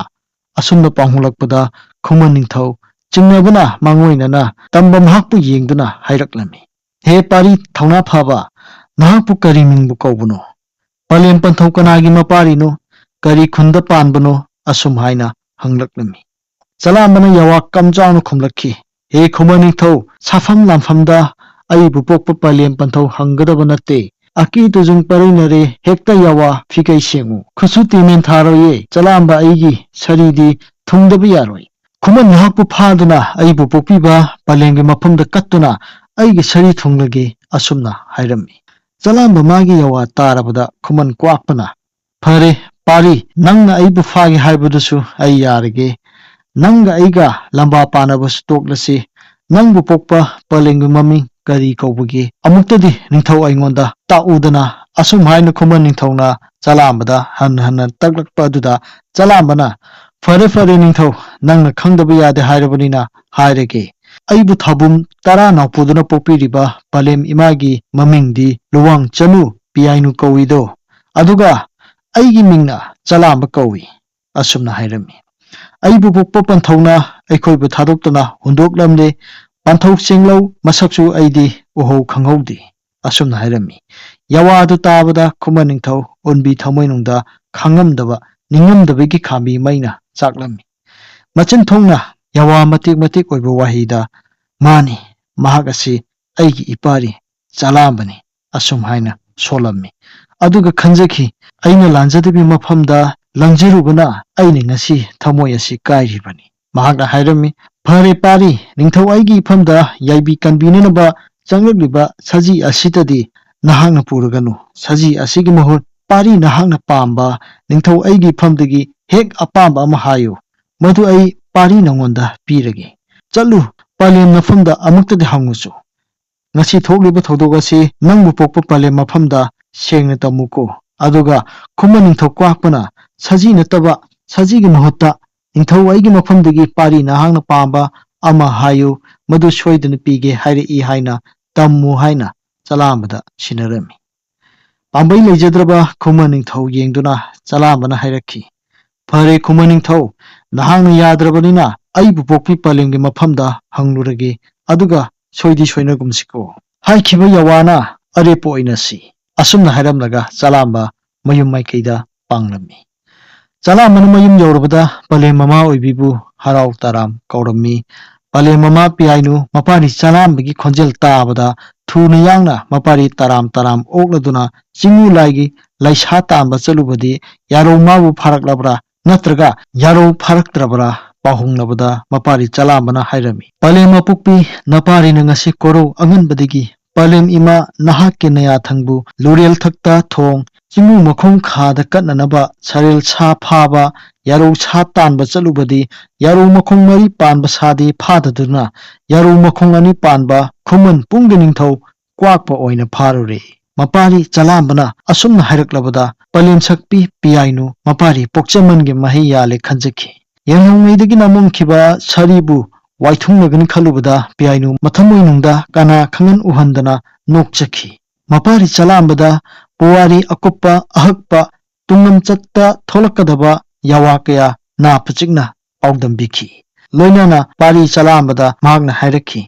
ꯑꯁꯨꯝꯅ ꯄꯥꯡꯍꯨꯂꯛꯄꯗ ꯈꯨꯃꯟ ꯅꯤꯡꯊꯧ ꯆꯤꯡꯅꯕꯅ ꯃꯥꯡꯑꯣꯏꯅꯅ ꯇꯝꯕ ꯃꯍꯥꯛꯄꯨ ꯌꯦꯡꯗꯨꯅ ꯍꯥꯏꯔꯛꯂꯝꯃꯤ, "ꯍꯦ ꯄꯥꯔꯤ ꯊꯧꯅꯥ ꯐꯕ, ꯅꯍꯥꯛꯄꯨ ꯀꯔꯤ ꯃꯤꯡꯕꯨ ꯀꯧꯕꯅꯣ? ꯄꯂꯦꯝ ꯄꯟꯊꯧ ꯀꯅꯥꯒꯤ ꯃꯄꯥꯔꯤꯅꯣ? ꯀꯔꯤ ꯈꯨꯟꯗ ꯄꯥꯟꯕꯅꯣ?" ꯑꯁꯨꯝ ꯍꯥꯏꯅ ꯍꯪꯂꯛꯂꯝꯃꯤ꯫ ꯆꯂꯥꯝꯕꯅ ꯌꯥꯋꯥ ꯀꯝ ꯆꯥꯎꯅ ꯈꯨꯝꯂꯛꯈꯤ, "ꯍꯦ ꯈꯨꯃꯟ ꯅꯤꯡꯊꯧ, ꯁꯥꯐꯝ ꯂꯥꯝꯐꯝꯗ ꯑꯩꯕꯨ ꯄꯣꯛꯄ ꯄꯂꯦꯝ ꯄꯟꯊꯧ ꯍꯪꯒꯗꯕ ꯅꯠꯇꯦ꯫ ꯑꯀꯤ ꯇꯨꯖꯨꯡ ꯄꯔꯩꯅꯔꯦ, ꯍꯦꯛꯇ ꯌꯥꯋꯥ ꯐꯤꯀꯩ ꯁꯦꯡꯉꯨ꯫ ꯈꯨꯠꯁꯨ ꯇꯦꯃꯦꯟ ꯊꯥꯔꯣꯏꯌꯦ, ꯆꯂꯥꯝꯕ ꯑꯩꯒꯤ ꯁꯔꯤꯗꯤ ꯊꯨꯡꯗꯕ ꯌꯥꯔꯣꯏ꯫ ꯈꯨꯃꯟ ꯅꯍꯥꯛꯄꯨ ꯐꯥꯗꯨꯅ ꯑꯩꯕꯨ ꯄꯣꯛꯄꯤꯕ ꯄꯂꯦꯝꯒꯤ ꯃꯐꯝꯗ ꯀꯠꯇꯨꯅ ꯑꯩꯒꯤ ꯁꯔꯤ ꯊꯨꯡꯂꯒꯦ, ꯑꯁꯨꯝꯅ ꯍꯥꯏꯔꯝꯃꯤ꯫ ꯆꯂꯥꯝꯕ ꯃꯥꯒꯤ ꯌꯥꯋꯥ ꯇꯥꯔꯕꯗ ꯈꯨꯃꯟ ꯀ꯭ꯋꯥꯛꯄꯅ, "ꯐꯔꯦ, ꯄꯥꯔꯤ, ꯅꯪꯅ ꯑꯩꯕꯨ ꯐꯥꯒꯦ ꯍꯥꯏꯕꯗꯨꯁꯨ ꯑꯩ ꯌꯥꯔꯒꯦ꯫ ꯅꯪꯒ ꯑꯩꯒ ꯂꯝꯕꯥ ꯄꯥꯅꯕꯁꯨ ꯇꯣꯛꯂꯁꯤ꯫ ꯅꯪꯕꯨ ꯄꯣꯛꯄ ꯄꯂꯦꯝꯒꯤ ꯃꯃꯤꯡ ꯀꯔꯤ ꯀꯧꯕꯒꯦ? ꯑꯃꯨꯛꯇꯗꯤ ꯅꯤꯡꯊꯧ ꯑꯩꯉꯣꯟꯗ ꯇꯥꯛꯎꯗꯅ," ꯑꯁꯨꯝ ꯍꯥꯏꯅ ꯈꯨꯃꯟ ꯅꯤꯡꯊꯧꯅ ꯆꯂꯥꯝꯕꯗ ꯍꯟꯅ ꯍꯟꯅ ꯇꯛꯂꯛꯄ ꯑꯗꯨꯗ ꯆꯂꯥꯝꯕꯅ, "ꯐꯔꯦ, ꯐꯔꯦ ꯅꯤꯡꯊꯧ, ꯅꯪꯅ ꯈꯪꯗꯕ ꯌꯥꯗꯦ ꯍꯥꯏꯔꯕꯅꯤꯅ ꯍꯥꯏꯔꯒꯦ꯫ ꯑꯩꯕꯨ ꯊꯥꯕꯨꯝ ꯇꯔꯥ ꯅꯥꯎꯄꯨꯗꯨꯅ ꯄꯣꯛꯄꯤꯔꯤꯕ ꯄꯂꯦꯝ ꯏꯃꯥꯒꯤ ꯃꯃꯤꯡꯗꯤ ꯂꯨꯋꯥꯡ ꯆꯅꯨ ꯄꯤꯌꯥꯏꯅꯨ ꯀꯧꯏꯗꯣ꯫ ꯑꯗꯨꯒ ꯑꯩꯒꯤ ꯃꯤꯡꯅ ꯆꯂꯥꯝꯕ ꯀꯧꯏ," ꯑꯁꯨꯝꯅ ꯍꯥꯏꯔꯝꯃꯤ꯫ "ꯑꯩꯕꯨ ꯄꯣꯛꯄ ꯄꯟꯊꯧꯅ ꯑꯩꯈꯣꯏꯕꯨ ꯊꯥꯗꯣꯛꯇꯨꯅ ꯍꯨꯟꯗꯣꯛꯂꯝꯂꯦ꯫ ꯄꯟꯊꯧ ꯆꯦꯡꯂꯧ ꯃꯁꯛꯁꯨ ꯑꯩꯗꯤ ꯎꯍꯧ ꯈꯪꯍꯧꯗꯦ," ꯑꯁꯨꯝꯅ ꯍꯥꯏꯔꯝꯃꯤ꯫ ꯌꯥꯋꯥꯗꯨ ꯇꯥꯕꯗ ꯈꯨꯃꯟ ꯅꯤꯡꯊꯧ ꯎꯟꯕꯤ ꯊꯃꯣꯏꯅꯨꯡꯗ ꯈꯥꯡꯉꯝꯗꯕ, ꯅꯤꯡꯉꯝꯗꯕꯒꯤ ꯈꯥꯝꯕꯤ ꯃꯩꯅ ꯆꯥꯛꯂꯝꯃꯤ꯫ ꯃꯆꯤꯟ ꯊꯣꯡꯅ ꯌꯥꯋꯥ ꯃꯇꯦꯛ ꯃꯇꯦꯛ ꯑꯣꯏꯕ ꯋꯥꯍꯩꯗ, "ꯃꯥꯅꯤ, ꯃꯍꯥꯛ ꯑꯁꯤ ꯑꯩꯒꯤ ꯏꯄꯥꯔꯤ ꯆꯂꯥꯝꯕꯅꯤ," ꯑꯁꯨꯝ ꯍꯥꯏꯅ ꯁꯣꯜꯂꯝꯃꯤ꯫ ꯑꯗꯨꯒ ꯈꯟꯖꯈꯤ, "ꯑꯩꯅ ꯂꯥꯟꯖꯗꯕꯤ ꯃꯐꯝꯗ ꯂꯪꯖꯔꯨꯕꯅ ꯑꯩꯅ ꯉꯁꯤ ꯊꯃꯣꯏ ꯑꯁꯤ ꯀꯥꯏꯔꯤꯕꯅꯤ꯫" ꯃꯍꯥꯛꯅ ꯍꯥꯏꯔꯝꯃꯤ, "ꯐꯔꯦ ꯄꯥꯔꯤ, ꯅꯤꯡꯊꯧ ꯑꯩꯒꯤ ꯏꯐꯝꯗ ꯌꯥꯏꯕꯤ ꯀꯟꯕꯤꯅꯅꯕ ꯆꯪꯂꯛꯂꯤꯕ ꯁꯖꯤ ꯑꯁꯤꯇꯗꯤ ꯅꯍꯥꯛꯅ ꯄꯨꯔꯒꯅꯨ꯫ ꯁꯖꯤ ꯑꯁꯤꯒꯤ ꯃꯍꯨꯠ ꯄꯥꯔꯤ ꯅꯍꯥꯛꯅ ꯄꯥꯝꯕ ꯅꯤꯡꯊꯧ ꯑꯩꯒꯤ ꯏꯐꯝꯗꯒꯤ ꯍꯦꯛ ꯑꯄꯥꯝꯕ ꯑꯃ ꯍꯥꯏꯌꯨ꯫ ꯃꯗꯨ ꯑꯩ ꯄꯥꯔꯤ ꯅꯉꯣꯟꯗ ꯄꯤꯔꯒꯦ꯫ ꯆꯠꯂꯨ, ꯄꯂꯦꯝ ꯃꯐꯝꯗ ꯑꯃꯨꯛꯇꯗꯤ ꯍꯪꯉꯨꯆꯨ꯫ ꯉꯁꯤ ꯊꯣꯛꯂꯤꯕ ꯊꯧꯗꯣꯛ ꯑꯁꯤ ꯅꯪꯕꯨ ꯄꯣꯛꯄ ꯄꯂꯦꯝ ꯃꯐꯝꯗ ꯁꯦꯡꯅ ꯇꯝꯃꯨꯀꯣ꯫" ꯑꯗꯨꯒ ꯈꯨꯃꯟ ꯅꯤꯡꯊꯧ ꯀ꯭ꯋꯥꯛꯄꯅ, "ꯁꯖꯤ ꯅꯠꯇꯕ ꯁꯖꯤꯒꯤ ꯃꯍꯨꯠꯇ ꯅꯤꯡꯊꯧ ꯑꯩꯒꯤ ꯃꯐꯝꯗꯒꯤ ꯄꯥꯔꯤ ꯅꯍꯥꯛꯅ ꯄꯥꯝꯕ ꯑꯃ ꯍꯥꯏꯌꯨ, ꯃꯗꯨ ꯁꯣꯏꯗꯅ ꯄꯤꯒꯦ ꯍꯥꯏꯔꯛꯏ ꯍꯥꯏꯅ ꯇꯝꯃꯨ," ꯍꯥꯏꯅ ꯆꯂꯥꯝꯕꯗ ꯁꯤꯟꯅꯔꯝꯃꯤ꯫ ꯄꯥꯝꯕꯩ ꯂꯩꯖꯗ꯭ꯔꯕ ꯈꯨꯃꯟ ꯅꯤꯡꯊꯧ ꯌꯦꯡꯗꯨꯅ ꯆꯂꯥꯝꯕꯅ ꯍꯥꯏꯔꯛꯈꯤ, "ꯐꯔꯦ ꯈꯨꯃꯟ ꯅꯤꯡꯊꯧ, ꯅꯍꯥꯛꯅ ꯌꯥꯗ꯭ꯔꯕꯅꯤꯅ ꯑꯩꯕꯨ ꯄꯣꯛꯄꯤ ꯄꯂꯦꯝꯒꯤ ꯃꯐꯝꯗ ꯍꯪꯂꯨꯔꯒꯦ, ꯑꯗꯨꯒ ꯁꯣꯏꯗꯤ ꯁꯣꯏꯅꯒꯨꯝꯁꯤꯀꯣ꯫ ꯍꯥꯏꯈꯤꯕ ꯌꯥꯋꯥꯅ ꯑꯔꯦꯞꯄ ꯑꯣꯏꯅꯁꯤ꯫" ꯑꯁꯨꯝꯅ ꯍꯥꯏꯔꯝꯂꯒ ꯆꯂꯥꯝꯕ ꯃꯌꯨꯝ ꯃꯥꯏꯀꯩꯗ ꯄꯥꯡꯂꯝꯃꯤ꯫ ꯆꯂꯥꯝꯕꯅ ꯃꯌꯨꯝ ꯌꯧꯔꯕꯗ ꯄꯂꯦꯝ ꯃꯃꯥ ꯑꯣꯏꯕꯤꯕꯨ ꯍꯔꯥꯎ ꯇꯔꯥꯝ ꯀꯧꯔꯝꯃꯤ꯫ ꯄꯂꯦꯝ ꯃꯃꯥ ꯄꯤꯌꯥꯏꯅꯨ ꯃꯄꯥꯔꯤ ꯆꯂꯥꯝꯕꯒꯤ ꯈꯣꯟꯖꯦꯜ ꯇꯥꯕꯗ ꯊꯨꯅ ꯌꯥꯡꯅ ꯃꯄꯥꯔꯤ ꯇꯔꯥꯝ ꯇꯔꯥꯝ ꯑꯣꯛꯂꯗꯨꯅ ꯆꯤꯡꯉꯨ ꯂꯥꯏꯒꯤ ꯂꯩꯁꯥ ꯇꯥꯟꯕ ꯆꯠꯂꯨꯕꯗꯤ ꯌꯥꯔꯧ ꯃꯥꯕꯨ ꯐꯥꯔꯛꯂꯕ꯭ꯔꯥ ꯅꯠꯇ꯭ꯔꯒ ꯌꯥꯔꯧ ꯐꯥꯔꯛꯇ꯭ꯔꯕ꯭ꯔꯥ ꯄꯥꯎꯍꯣꯡꯂꯕꯗ ꯃꯄꯥꯔꯤ ꯆꯂꯥꯝꯕꯅ ꯍꯥꯏꯔꯝꯃꯤ, "ꯄꯂꯦꯝ ꯃꯄꯣꯛꯄꯤ, ꯅꯄꯥꯔꯤꯅ ꯉꯁꯤ ꯀꯣꯔꯧ ꯑꯉꯟꯕꯗꯒꯤ ꯄꯂꯦꯝ ꯏꯃꯥ ꯅꯍꯥꯛꯀꯤ ꯅꯌꯥꯊꯪꯕꯨ ꯂꯨꯔꯦꯜ ꯊꯛꯇ ꯊꯣꯡ ꯆꯤꯡꯉꯨ ꯃꯈꯣꯡ ꯈꯥꯗ ꯀꯠꯅꯅꯕ ꯁꯔꯦꯜ ꯁꯥ ꯐꯥꯕ, ꯌꯥꯔꯧ ꯁꯥ ꯇꯥꯟꯕ ꯆꯠꯂꯨꯕꯗꯤ ꯌꯥꯔꯧ ꯃꯈꯣꯡ ꯃꯔꯤ ꯄꯥꯟꯕ ꯁꯥꯗꯤ ꯐꯥꯗꯗꯨꯅ ꯌꯥꯔꯧ ꯃꯈꯣꯡ ꯑꯅꯤ ꯄꯥꯟꯕ ꯈꯨꯃꯟ ꯄꯨꯡꯒꯤ ꯅꯤꯡꯊꯧ ꯀ꯭ꯋꯥꯛꯄ ꯑꯣꯏꯅ ꯐꯥꯔꯨꯔꯦ꯫" ꯃꯄꯥꯔꯤ ꯆꯂꯥꯝꯕꯅ ꯑꯁꯨꯝꯅ ꯍꯥꯏꯔꯛꯂꯕꯗ ꯄꯂꯦꯝ ꯁꯛꯄꯤ ꯄꯤꯌꯥꯏꯅꯨ ꯃꯄꯥꯔꯤ ꯄꯣꯛꯆꯃꯟꯒꯤ ꯃꯍꯩ ꯌꯥꯜꯂꯦ ꯈꯟꯖꯈꯤ꯫ ꯌꯦꯡꯍꯧꯉꯩꯗꯒꯤ ꯅꯝꯃꯝꯈꯤꯕ ꯁꯥꯔꯤꯕꯨ ꯋꯥꯏꯊꯨꯡꯅꯒꯅꯤ ꯈꯜꯂꯨꯕꯗ ꯄꯤꯌꯥꯏꯅꯨ ꯃꯊꯃꯣꯏꯅꯨꯡꯗ ꯀꯅꯥ ꯈꯪꯍꯟ ꯎꯍꯟꯗꯅ ꯅꯣꯛꯆꯈꯤ꯫ ꯃꯄꯥꯔꯤ ꯆꯂꯥꯝꯕꯗ ꯄꯨꯋꯥꯔꯤ ꯑꯀꯨꯞꯄ ꯑꯍꯛꯄ ꯇꯨꯡꯂꯝꯆꯠꯇ ꯊꯣꯛꯂꯛꯀꯗꯕ ꯌꯥꯋꯥ ꯀꯌꯥ ꯅꯥ ꯄꯆꯤꯛꯅ ꯄꯥꯎꯗꯝꯕꯤꯈꯤ꯫ ꯂꯣꯏꯅꯅ ꯄꯥꯔꯤ ꯆꯂꯥꯝꯕꯗ ꯃꯍꯥꯛꯅ ꯍꯥꯏꯔꯛꯈꯤ,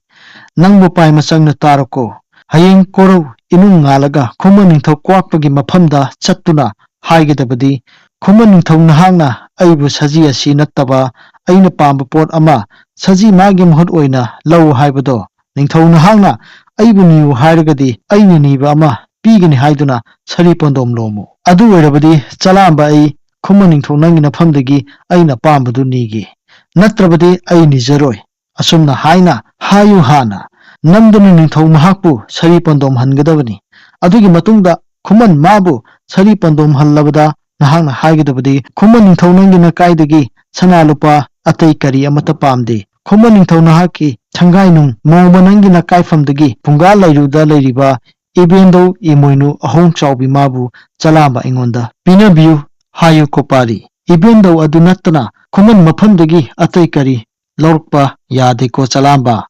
"ꯅꯪꯕꯨ ꯄꯥꯏ ꯃꯆꯪꯅ ꯇꯥꯔꯣꯀꯣ꯫ ꯍꯌꯦꯡ ꯀꯣꯔꯧ ꯏꯅꯨꯡ ꯉꯥꯜꯂꯒ ꯈꯨꯃꯟ ꯅꯤꯡꯊꯧ ꯀ꯭ꯋꯥꯛꯄꯒꯤ ꯃꯐꯝꯗ ꯆꯠꯇꯨꯅ ꯍꯥꯏꯒꯗꯕꯗꯤ, ꯈꯨꯃꯟ ꯅꯤꯡꯊꯧ ꯅꯍꯥꯛꯅ ꯑꯩꯕꯨ ꯁꯖꯤ ꯑꯁꯤ ꯅꯠꯇꯕ ꯑꯩꯅ ꯄꯥꯝꯕ ꯄꯣꯠ ꯑꯃ ꯁꯖꯤ ꯃꯥꯒꯤ ꯃꯍꯨꯠ ꯑꯣꯏꯅ ꯂꯧ ꯍꯥꯏꯕꯗꯣ, ꯅꯤꯡꯊꯧ ꯅꯍꯥꯛꯅ ꯑꯩꯕꯨ ꯅꯤꯌꯨ ꯍꯥꯏꯔꯒꯗꯤ ꯑꯩꯅ ꯅꯤꯕ ꯑꯃ ꯄꯤꯒꯅꯤ ꯍꯥꯏꯗꯨꯅ ꯁꯔꯤ ꯄꯣꯟꯗꯣꯝ ꯂꯣꯝꯃꯨ꯫ ꯑꯗꯨ ꯑꯣꯏꯔꯕꯗꯤ ꯆꯂꯥꯝꯕ ꯑꯩ ꯈꯨꯃꯟ ꯅꯤꯡꯊꯧ ꯅꯪꯒꯤ ꯅꯐꯝꯗꯒꯤ ꯑꯩꯅ ꯑꯄꯥꯝꯕꯗꯨ ꯅꯤꯒꯦ꯫ ꯅꯠꯇ꯭ꯔꯕꯗꯤ ꯑꯩ ꯅꯤꯖꯔꯣꯏ꯫" ꯑꯁꯨꯝꯅ ꯍꯥꯏꯅ ꯍꯥꯏꯌꯨ ꯍꯥꯟꯅ ꯅꯝꯗꯨꯅ ꯅꯤꯡꯊꯧ ꯃꯍꯥꯛꯄꯨ ꯁꯔꯤ ꯄꯣꯟꯗꯣꯝ ꯍꯟꯒꯗꯕꯅꯤ꯫ ꯑꯗꯨꯒꯤ ꯃꯇꯨꯡꯗ ꯈꯨꯃꯟ ꯃꯥꯕꯨ ꯁꯔꯤ ꯄꯣꯟꯗꯣꯝ ꯍꯜꯂꯕꯗ ꯅꯍꯥꯛꯅ ꯍꯥꯏꯒꯗꯕꯗꯤ, "ꯈꯨꯃꯟ ꯅꯤꯡꯊꯧ ꯅꯪꯒꯤ ꯅꯀꯥꯏꯗꯒꯤ ꯁꯅꯥ ꯂꯨꯄꯥ ꯑꯇꯩ ꯀꯔꯤ ꯑꯃꯠꯇ ꯄꯥꯝꯗꯦ꯫ ꯈꯨꯃꯟ ꯅꯤꯡꯊꯧ ꯅꯍꯥꯛꯀꯤ ꯊꯪꯒꯥꯏꯅꯨꯡ ꯅꯣꯡꯃ ꯅꯪꯒꯤ ꯅꯀꯥꯏꯐꯝꯗꯒꯤ ꯐꯨꯡꯒꯥ ꯂꯩꯔꯨꯗ ꯂꯩꯔꯤꯕ ꯏꯕꯦꯟꯗꯧ ꯏꯃꯣꯏꯅꯨ ꯑꯍꯣꯡ ꯆꯥꯎꯕꯤ ꯃꯥꯕꯨ ꯆꯂꯥꯝꯕ ꯑꯩꯉꯣꯟꯗ ꯄꯤꯅꯕꯤꯌꯨ ꯍꯥꯏꯌꯨ ꯀꯣꯄꯥꯔꯤ꯫ ꯏꯕꯦꯟꯗꯧ ꯑꯗꯨ ꯅꯠꯇꯅ ꯈꯨꯃꯟ ꯃꯐꯝꯗꯒꯤ ꯑꯇꯩ ꯀꯔꯤ ꯂꯧꯔꯛꯄ ꯌꯥꯗꯦꯀꯣ ꯆꯂꯥꯝꯕ꯫"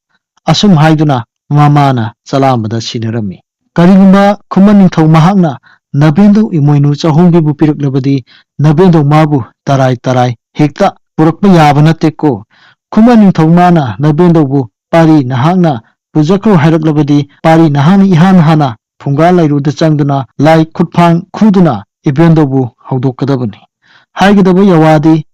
ꯑꯁꯨꯝ ꯍꯥꯏꯗꯨꯅ ꯃꯃꯥꯅ ꯆꯂꯥꯝꯕꯗ ꯁꯤꯟꯅꯔꯝꯃꯤ꯫ ꯀꯔꯤꯒꯨꯝꯕ ꯈꯨꯃꯟ ꯅꯤꯡꯊꯧ ꯃꯍꯥꯛꯅ ꯅꯕꯦꯟꯗꯧ ꯏꯃꯣꯏꯅꯨ ꯆꯍꯣꯡꯕꯤꯕꯨ ꯄꯤꯔꯛꯂꯕꯗꯤ ꯅꯕꯦꯟꯗꯧ ꯃꯥꯕꯨ ꯇꯔꯥꯏ ꯇꯔꯥꯏ ꯍꯦꯛꯇ ꯄꯨꯔꯛꯄ ꯌꯥꯕ ꯅꯠꯇꯦꯀꯣ꯫ ꯈꯨꯃꯟ ꯅꯤꯡꯊꯧ ꯃꯥꯅ ꯅꯕꯦꯟꯗꯧꯕꯨ ꯄꯥꯔꯤ ꯅꯍꯥꯛꯅ ꯄꯨꯖꯈ꯭ꯔꯣ ꯍꯥꯏꯔꯛꯂꯕꯗꯤ ꯄꯥꯔꯤ ꯅꯍꯥꯛꯅ ꯏꯍꯥꯟ ꯍꯥꯟꯅ ꯐꯨꯡꯒꯥ ꯂꯩꯔꯨꯗ ꯆꯪꯗꯨꯅ ꯂꯥꯏ ꯈꯨꯠꯐꯥꯡ ꯈꯨꯗꯨꯅ ꯏꯕꯦꯟꯗꯧꯕꯨ ꯍꯧꯗꯣꯛꯀꯗꯕꯅꯤ꯫ ꯍꯥꯏꯒꯗꯕ ꯌꯥꯋꯥꯗꯤ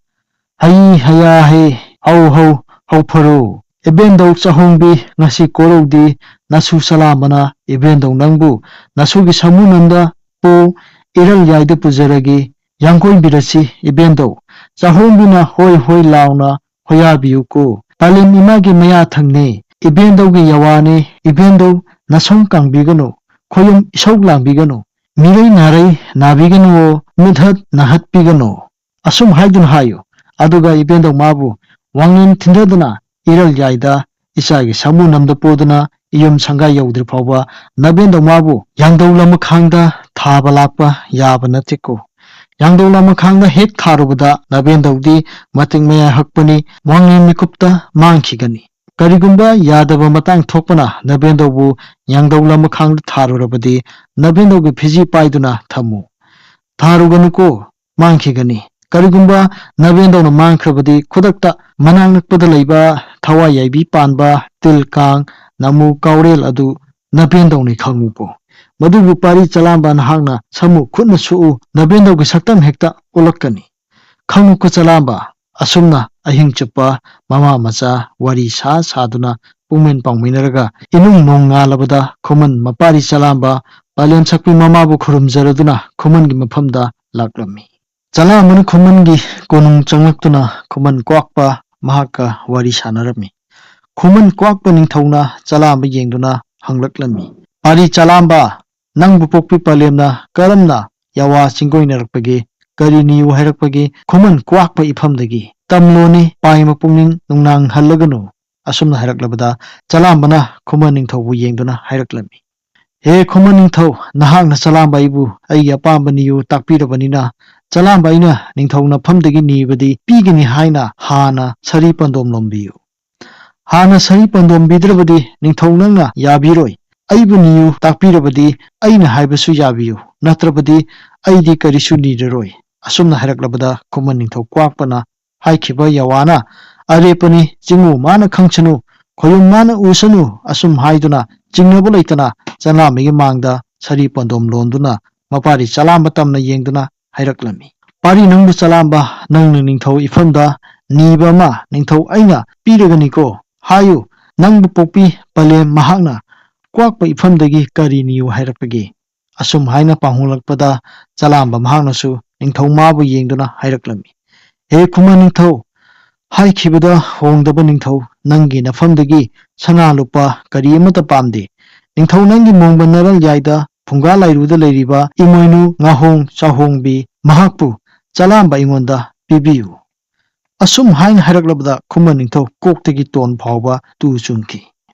ꯍꯩ ꯍꯌꯥ ꯍꯦ ꯍꯧ ꯍꯧ ꯍꯧ ꯐꯔꯣ꯫ "ꯏꯕꯦꯟꯗꯧ ꯆꯥꯍꯣꯡꯕꯤ, ꯉꯁꯤ ꯀꯣꯔꯧꯗꯤ ꯅꯁꯨ ꯆꯂꯥꯝꯕꯅ ꯏꯕꯦꯟꯗꯧ ꯅꯪꯕꯨ ꯅꯁꯨꯒꯤ ꯁꯥꯃꯨꯅꯝꯗ ꯄꯨ, ꯏꯔꯜ ꯌꯥꯏꯗ ꯄꯨꯖꯔꯒꯦ, ꯌꯥꯡꯀꯣꯏꯕꯤꯔꯁꯤ ꯏꯕꯦꯟꯗꯧ꯫ ꯆꯥꯍꯣꯡꯕꯤꯅ ꯍꯣꯏ ꯍꯣꯏ ꯂꯥꯎꯅ ꯍꯣꯌꯥꯕꯤꯌꯨꯀꯣ꯫ ꯄꯥꯂꯦꯝ ꯏꯃꯥꯒꯤ ꯃꯌꯥ ꯊꯪꯅꯦ, ꯏꯕꯦꯟꯗꯧꯒꯤ ꯌꯥꯋꯥꯅꯦ, ꯏꯕꯦꯟꯗꯧ ꯅꯁꯝ ꯀꯥꯡꯕꯤꯒꯅꯨ, ꯈꯣꯌꯨꯝ ꯏꯁꯧ ꯂꯥꯡꯕꯤꯒꯅꯨ, ꯃꯤꯔꯩ ꯅꯥꯔꯩ ꯅꯥꯕꯤꯒꯅꯨ, ꯃꯤꯠꯍꯠ ꯅꯥꯍꯠꯄꯤꯒꯅꯨ" ꯑꯁꯨꯝ ꯍꯥꯏꯗꯨꯅ ꯍꯥꯏꯌꯨ꯫ ꯑꯗꯨꯒ ꯏꯕꯦꯟꯗꯧ ꯃꯥꯕꯨ ꯋꯥꯡꯂꯦꯟ ꯊꯤꯟꯊꯗꯨꯅ ꯏꯔꯜ ꯌꯥꯏꯗ ꯏꯆꯥꯒꯤ ꯁꯥꯃꯨꯅꯝꯗ ꯄꯨꯗꯨꯅ ꯏꯌꯨꯝ ꯁꯪꯒꯥꯏ ꯌꯧꯗ꯭ꯔꯤ ꯐꯥꯎꯕ ꯅꯕꯦꯟꯗꯧ ꯃꯥꯕꯨ ꯌꯥꯡꯗꯧ ꯂꯃꯈꯥꯡꯗ ꯊꯥꯕ ꯂꯥꯛꯄ ꯌꯥꯕ ꯅꯠꯇꯦꯀꯣ꯫ ꯌꯥꯡꯗꯧ ꯂꯃꯈꯥꯡꯗ ꯍꯦꯛ ꯊꯥꯔꯨꯕꯗ ꯅꯕꯦꯟꯗꯧꯗꯤ ꯃꯇꯤꯛ ꯃꯌꯥꯏ ꯍꯛꯄꯅꯤ, ꯋꯥꯡꯂꯦꯟ ꯃꯤꯀꯨꯞꯇ ꯃꯥꯡꯈꯤꯒꯅꯤ꯫ ꯀꯔꯤꯒꯨꯝꯕ ꯌꯥꯗꯕ ꯃꯇꯥꯡ ꯊꯣꯛꯄꯅ ꯅꯕꯦꯟꯗꯧꯕꯨ ꯌꯥꯡꯗꯧ ꯂꯃꯈꯥꯡꯗ ꯊꯥꯔꯨꯔꯕꯗꯤ ꯅꯕꯦꯟꯗꯧꯒꯤ ꯐꯤꯖꯤ ꯄꯥꯏꯗꯨꯅ ꯊꯝꯃꯨ꯫ ꯊꯥꯔꯨꯒꯅꯨꯀꯣ, ꯃꯥꯡꯈꯤꯒꯅꯤ꯫ ꯀꯔꯤꯒꯨꯝꯕ ꯅꯕꯦꯟꯗꯧꯅ ꯃꯥꯡꯈ꯭ꯔꯕꯗꯤ ꯈꯨꯗꯛꯇ ꯃꯅꯥꯛ ꯅꯛꯄꯗ ꯂꯩꯕ ꯊꯋꯥꯏ ꯌꯥꯏꯕꯤ ꯄꯥꯟꯕ ꯇꯤꯜ ꯀꯥꯡ, ꯅꯥꯃꯨ ꯀꯥꯎꯔꯦꯜ ꯑꯗꯨ ꯅꯕꯦꯟꯗꯧꯅꯤ ꯈꯪꯉꯨꯀꯣ꯫ ꯃꯗꯨꯕꯨ ꯄꯥꯔꯤ ꯆꯂꯥꯝꯕ ꯅꯍꯥꯛꯅ ꯁꯃꯨ ꯈꯨꯠꯅ ꯁꯣꯛꯎ, ꯅꯕꯦꯟꯗꯧꯒꯤ ꯁꯛꯇꯝ ꯍꯦꯛꯇ ꯑꯣꯜꯂꯛꯀꯅꯤ꯫ ꯈꯪꯉꯨꯀꯣ ꯆꯂꯥꯝꯕ, ꯑꯁꯨꯝꯅ ꯑꯍꯤꯡ ꯆꯨꯞꯄ ꯃꯃꯥ ꯃꯆꯥ ꯋꯥꯔꯤ ꯁꯥ ꯁꯥꯗꯨꯅ ꯄꯨꯡꯃꯦꯟ ꯄꯥꯎꯃꯤꯟꯅꯔꯒ ꯏꯅꯨꯡ ꯅꯣꯡ ꯉꯥꯜꯂꯕꯗ ꯈꯨꯃꯟ ꯃꯄꯥꯔꯤ ꯆꯂꯥꯝꯕ ꯄꯥꯂꯦꯝ ꯁꯛꯄꯤ ꯃꯃꯥꯕꯨ ꯈꯨꯔꯨꯝꯖꯔꯗꯨꯅ ꯈꯨꯃꯟꯒꯤ ꯃꯐꯝꯗ ꯂꯥꯛꯂꯝꯃꯤ꯫ ꯆꯂꯥꯝꯕꯅ ꯈꯨꯃꯟꯒꯤ ꯀꯣꯅꯨꯡ ꯆꯪꯂꯛꯇꯨꯅ ꯈꯨꯃꯟ ꯀ꯭ꯋꯥꯛꯄ ꯃꯍꯥꯛꯀ ꯋꯥꯔꯤ ꯁꯥꯟꯅꯔꯝꯃꯤ꯫ ꯈꯨꯃꯟ ꯀ꯭ꯋꯥꯛꯄ ꯅꯤꯡꯊꯧꯅ ꯆꯂꯥꯝꯕ ꯌꯦꯡꯗꯨꯅ ꯍꯪꯂꯛꯂꯝꯃꯤ, "ꯄꯥꯔꯤ ꯆꯂꯥꯝꯕ, ꯅꯪꯕꯨ ꯄꯣꯛꯄꯤ ꯄꯥꯂꯦꯝꯅ ꯀꯔꯝꯅ ꯌꯥꯋꯥ ꯆꯤꯡꯒꯣꯏꯅꯔꯛꯄꯒꯦ? ꯀꯔꯤ ꯅꯤꯌꯨ ꯍꯥꯏꯔꯛꯄꯒꯦ ꯈꯨꯃꯟ ꯀ꯭ꯋꯥꯛꯄ ꯏꯐꯝꯗꯒꯤ? ꯇꯝꯂꯣꯅꯦ, ꯄꯥꯏ ꯃꯄꯨꯛꯅꯤꯡ ꯅꯨꯡꯅꯥꯡꯍꯜꯂꯒꯅꯨ"꯫ ꯑꯁꯨꯝꯅ ꯍꯥꯏꯔꯛꯂꯕꯗ ꯆꯂꯥꯝꯕꯅ ꯈꯨꯃꯟ ꯅꯤꯡꯊꯧꯕꯨ ꯌꯦꯡꯗꯨꯅ ꯍꯥꯏꯔꯛꯂꯝꯃꯤ, "ꯍꯦ ꯈꯨꯃꯟ ꯅꯤꯡꯊꯧ, ꯅꯍꯥꯛꯅ ꯆꯂꯥꯝꯕ ꯑꯩꯕꯨ ꯑꯩꯒꯤ ꯑꯄꯥꯝꯕ ꯅꯤꯌꯨ ꯇꯥꯛꯄꯤꯔꯕꯅꯤꯅ, ꯆꯂꯥꯝꯕ ꯑꯩꯅ ꯅꯤꯡꯊꯧ ꯅꯐꯝꯗꯒꯤ ꯅꯤꯕꯗꯤ ꯄꯤꯒꯅꯤ ꯍꯥꯏꯅ ꯍꯥꯟꯅ ꯁꯔꯤ ꯄꯟꯗꯣꯝ ꯂꯣꯝꯕꯤꯌꯨ꯫ ꯍꯥꯟꯅ ꯁꯔꯤ ꯄꯟꯗꯣꯝꯕꯤꯗ꯭ꯔꯕꯗꯤ ꯅꯤꯡꯊꯧ ꯅꯪꯅ ꯌꯥꯕꯤꯔꯣꯏ꯫ ꯑꯩꯕꯨ ꯅꯤꯌꯨ ꯇꯥꯛꯄꯤꯔꯕꯗꯤ ꯑꯩꯅ ꯍꯥꯏꯕꯁꯨ ꯌꯥꯕꯤꯌꯨ, ꯅꯠꯇ꯭ꯔꯕꯗꯤ ꯑꯩꯗꯤ ꯀꯔꯤꯁꯨ ꯅꯤꯔꯔꯣꯏ"꯫ ꯑꯁꯨꯝꯅ ꯍꯥꯏꯔꯛꯂꯕꯗ ꯈꯨꯃꯟ ꯅꯤꯡꯊꯧ ꯀ꯭ꯋꯥꯛꯄꯅ ꯍꯥꯏꯈꯤꯕ ꯌꯥꯋꯥꯅ, "ꯑꯔꯦꯞꯄꯅꯤ, ꯆꯤꯡꯉꯨ ꯃꯥꯅ ꯈꯪꯁꯅꯨ, ꯈꯣꯌꯨꯝ ꯃꯥꯅ ꯎꯁꯅꯨ" ꯑꯁꯨꯝ ꯍꯥꯏꯗꯨꯅ ꯆꯤꯡꯅꯕ ꯂꯩꯇꯅ ꯆꯂꯥꯝꯕꯒꯤ ꯃꯥꯡꯗ ꯁꯔꯤ ꯄꯟꯗꯣꯝ ꯂꯣꯟꯗꯨꯅ ꯃꯄꯥꯔꯤ ꯆꯂꯥꯝꯕ ꯇꯝꯅ ꯌꯦꯡꯗꯨꯅ ꯍꯥꯏꯔꯛꯂꯝꯃꯤ, "ꯄꯥꯔꯤ ꯅꯪꯕꯨ ꯆꯂꯥꯝꯕ, ꯅꯪꯅ ꯅꯤꯡꯊꯧ ꯏꯐꯝꯗ ꯅꯤꯕ ꯑꯃ ꯅꯤꯡꯊꯧ ꯑꯩꯅ ꯄꯤꯔꯒꯅꯤꯀꯣ꯫ ꯍꯥꯏꯌꯨ, ꯅꯪꯕꯨ ꯄꯣꯛꯄꯤ ꯄꯂꯦꯝ ꯃꯍꯥꯛꯅ ꯀ꯭ꯋꯥꯛꯄ ꯏꯐꯝꯗꯒꯤ ꯀꯔꯤ ꯅꯤꯌꯨ ꯍꯥꯏꯔꯛꯄꯒꯦ?" ꯑꯁꯨꯝ ꯍꯥꯏꯅ ꯄꯥꯡꯍꯣꯡꯂꯛꯄꯗ, ꯆꯂꯥꯝꯕ ꯃꯍꯥꯛꯅꯁꯨ ꯅꯤꯡꯊꯧ ꯃꯥꯕꯨ ꯌꯦꯡꯗꯨꯅ ꯍꯥꯏꯔꯛꯂꯝꯃꯤ, "ꯍꯦ ꯈꯨꯃꯟ ꯅꯤꯡꯊꯧ, ꯍꯥꯏꯈꯤꯕꯗ ꯍꯣꯡꯗꯕ ꯅꯤꯡꯊꯧ, ꯅꯪꯒꯤ ꯅꯐꯝꯗꯒꯤ ꯁꯅꯥ ꯂꯨꯄꯥ ꯀꯔꯤ ꯑꯃꯠꯇ ꯄꯥꯝꯗꯦ꯫ ꯅꯤꯡꯊꯧ ꯅꯪꯒꯤ ꯃꯣꯡꯕ ꯅꯔꯜ ꯌꯥꯏꯗ ꯐꯨꯡꯒꯥ ꯂꯥꯏꯔꯨꯗ ꯂꯩꯔꯤꯕ ꯏꯃꯣꯏꯅꯨ ꯉꯥꯍꯣꯡ ꯆꯥꯍꯣꯡꯕꯤ ꯃꯍꯥꯛꯄꯨ ꯆꯂꯥꯝꯕ ꯑꯩꯉꯣꯟꯗ ꯄꯤꯕꯤꯌꯨ"꯫ ꯑꯁꯨꯝ ꯍꯥꯏꯅ ꯍꯥꯏꯔꯛꯂꯕꯗ ꯈꯨꯃꯟ ꯅꯤꯡꯊꯧ ꯀꯣꯛꯇꯒꯤ ꯇꯣꯟ ꯐꯥꯎꯕ ꯇꯨ ꯆꯨꯡꯈꯤ꯫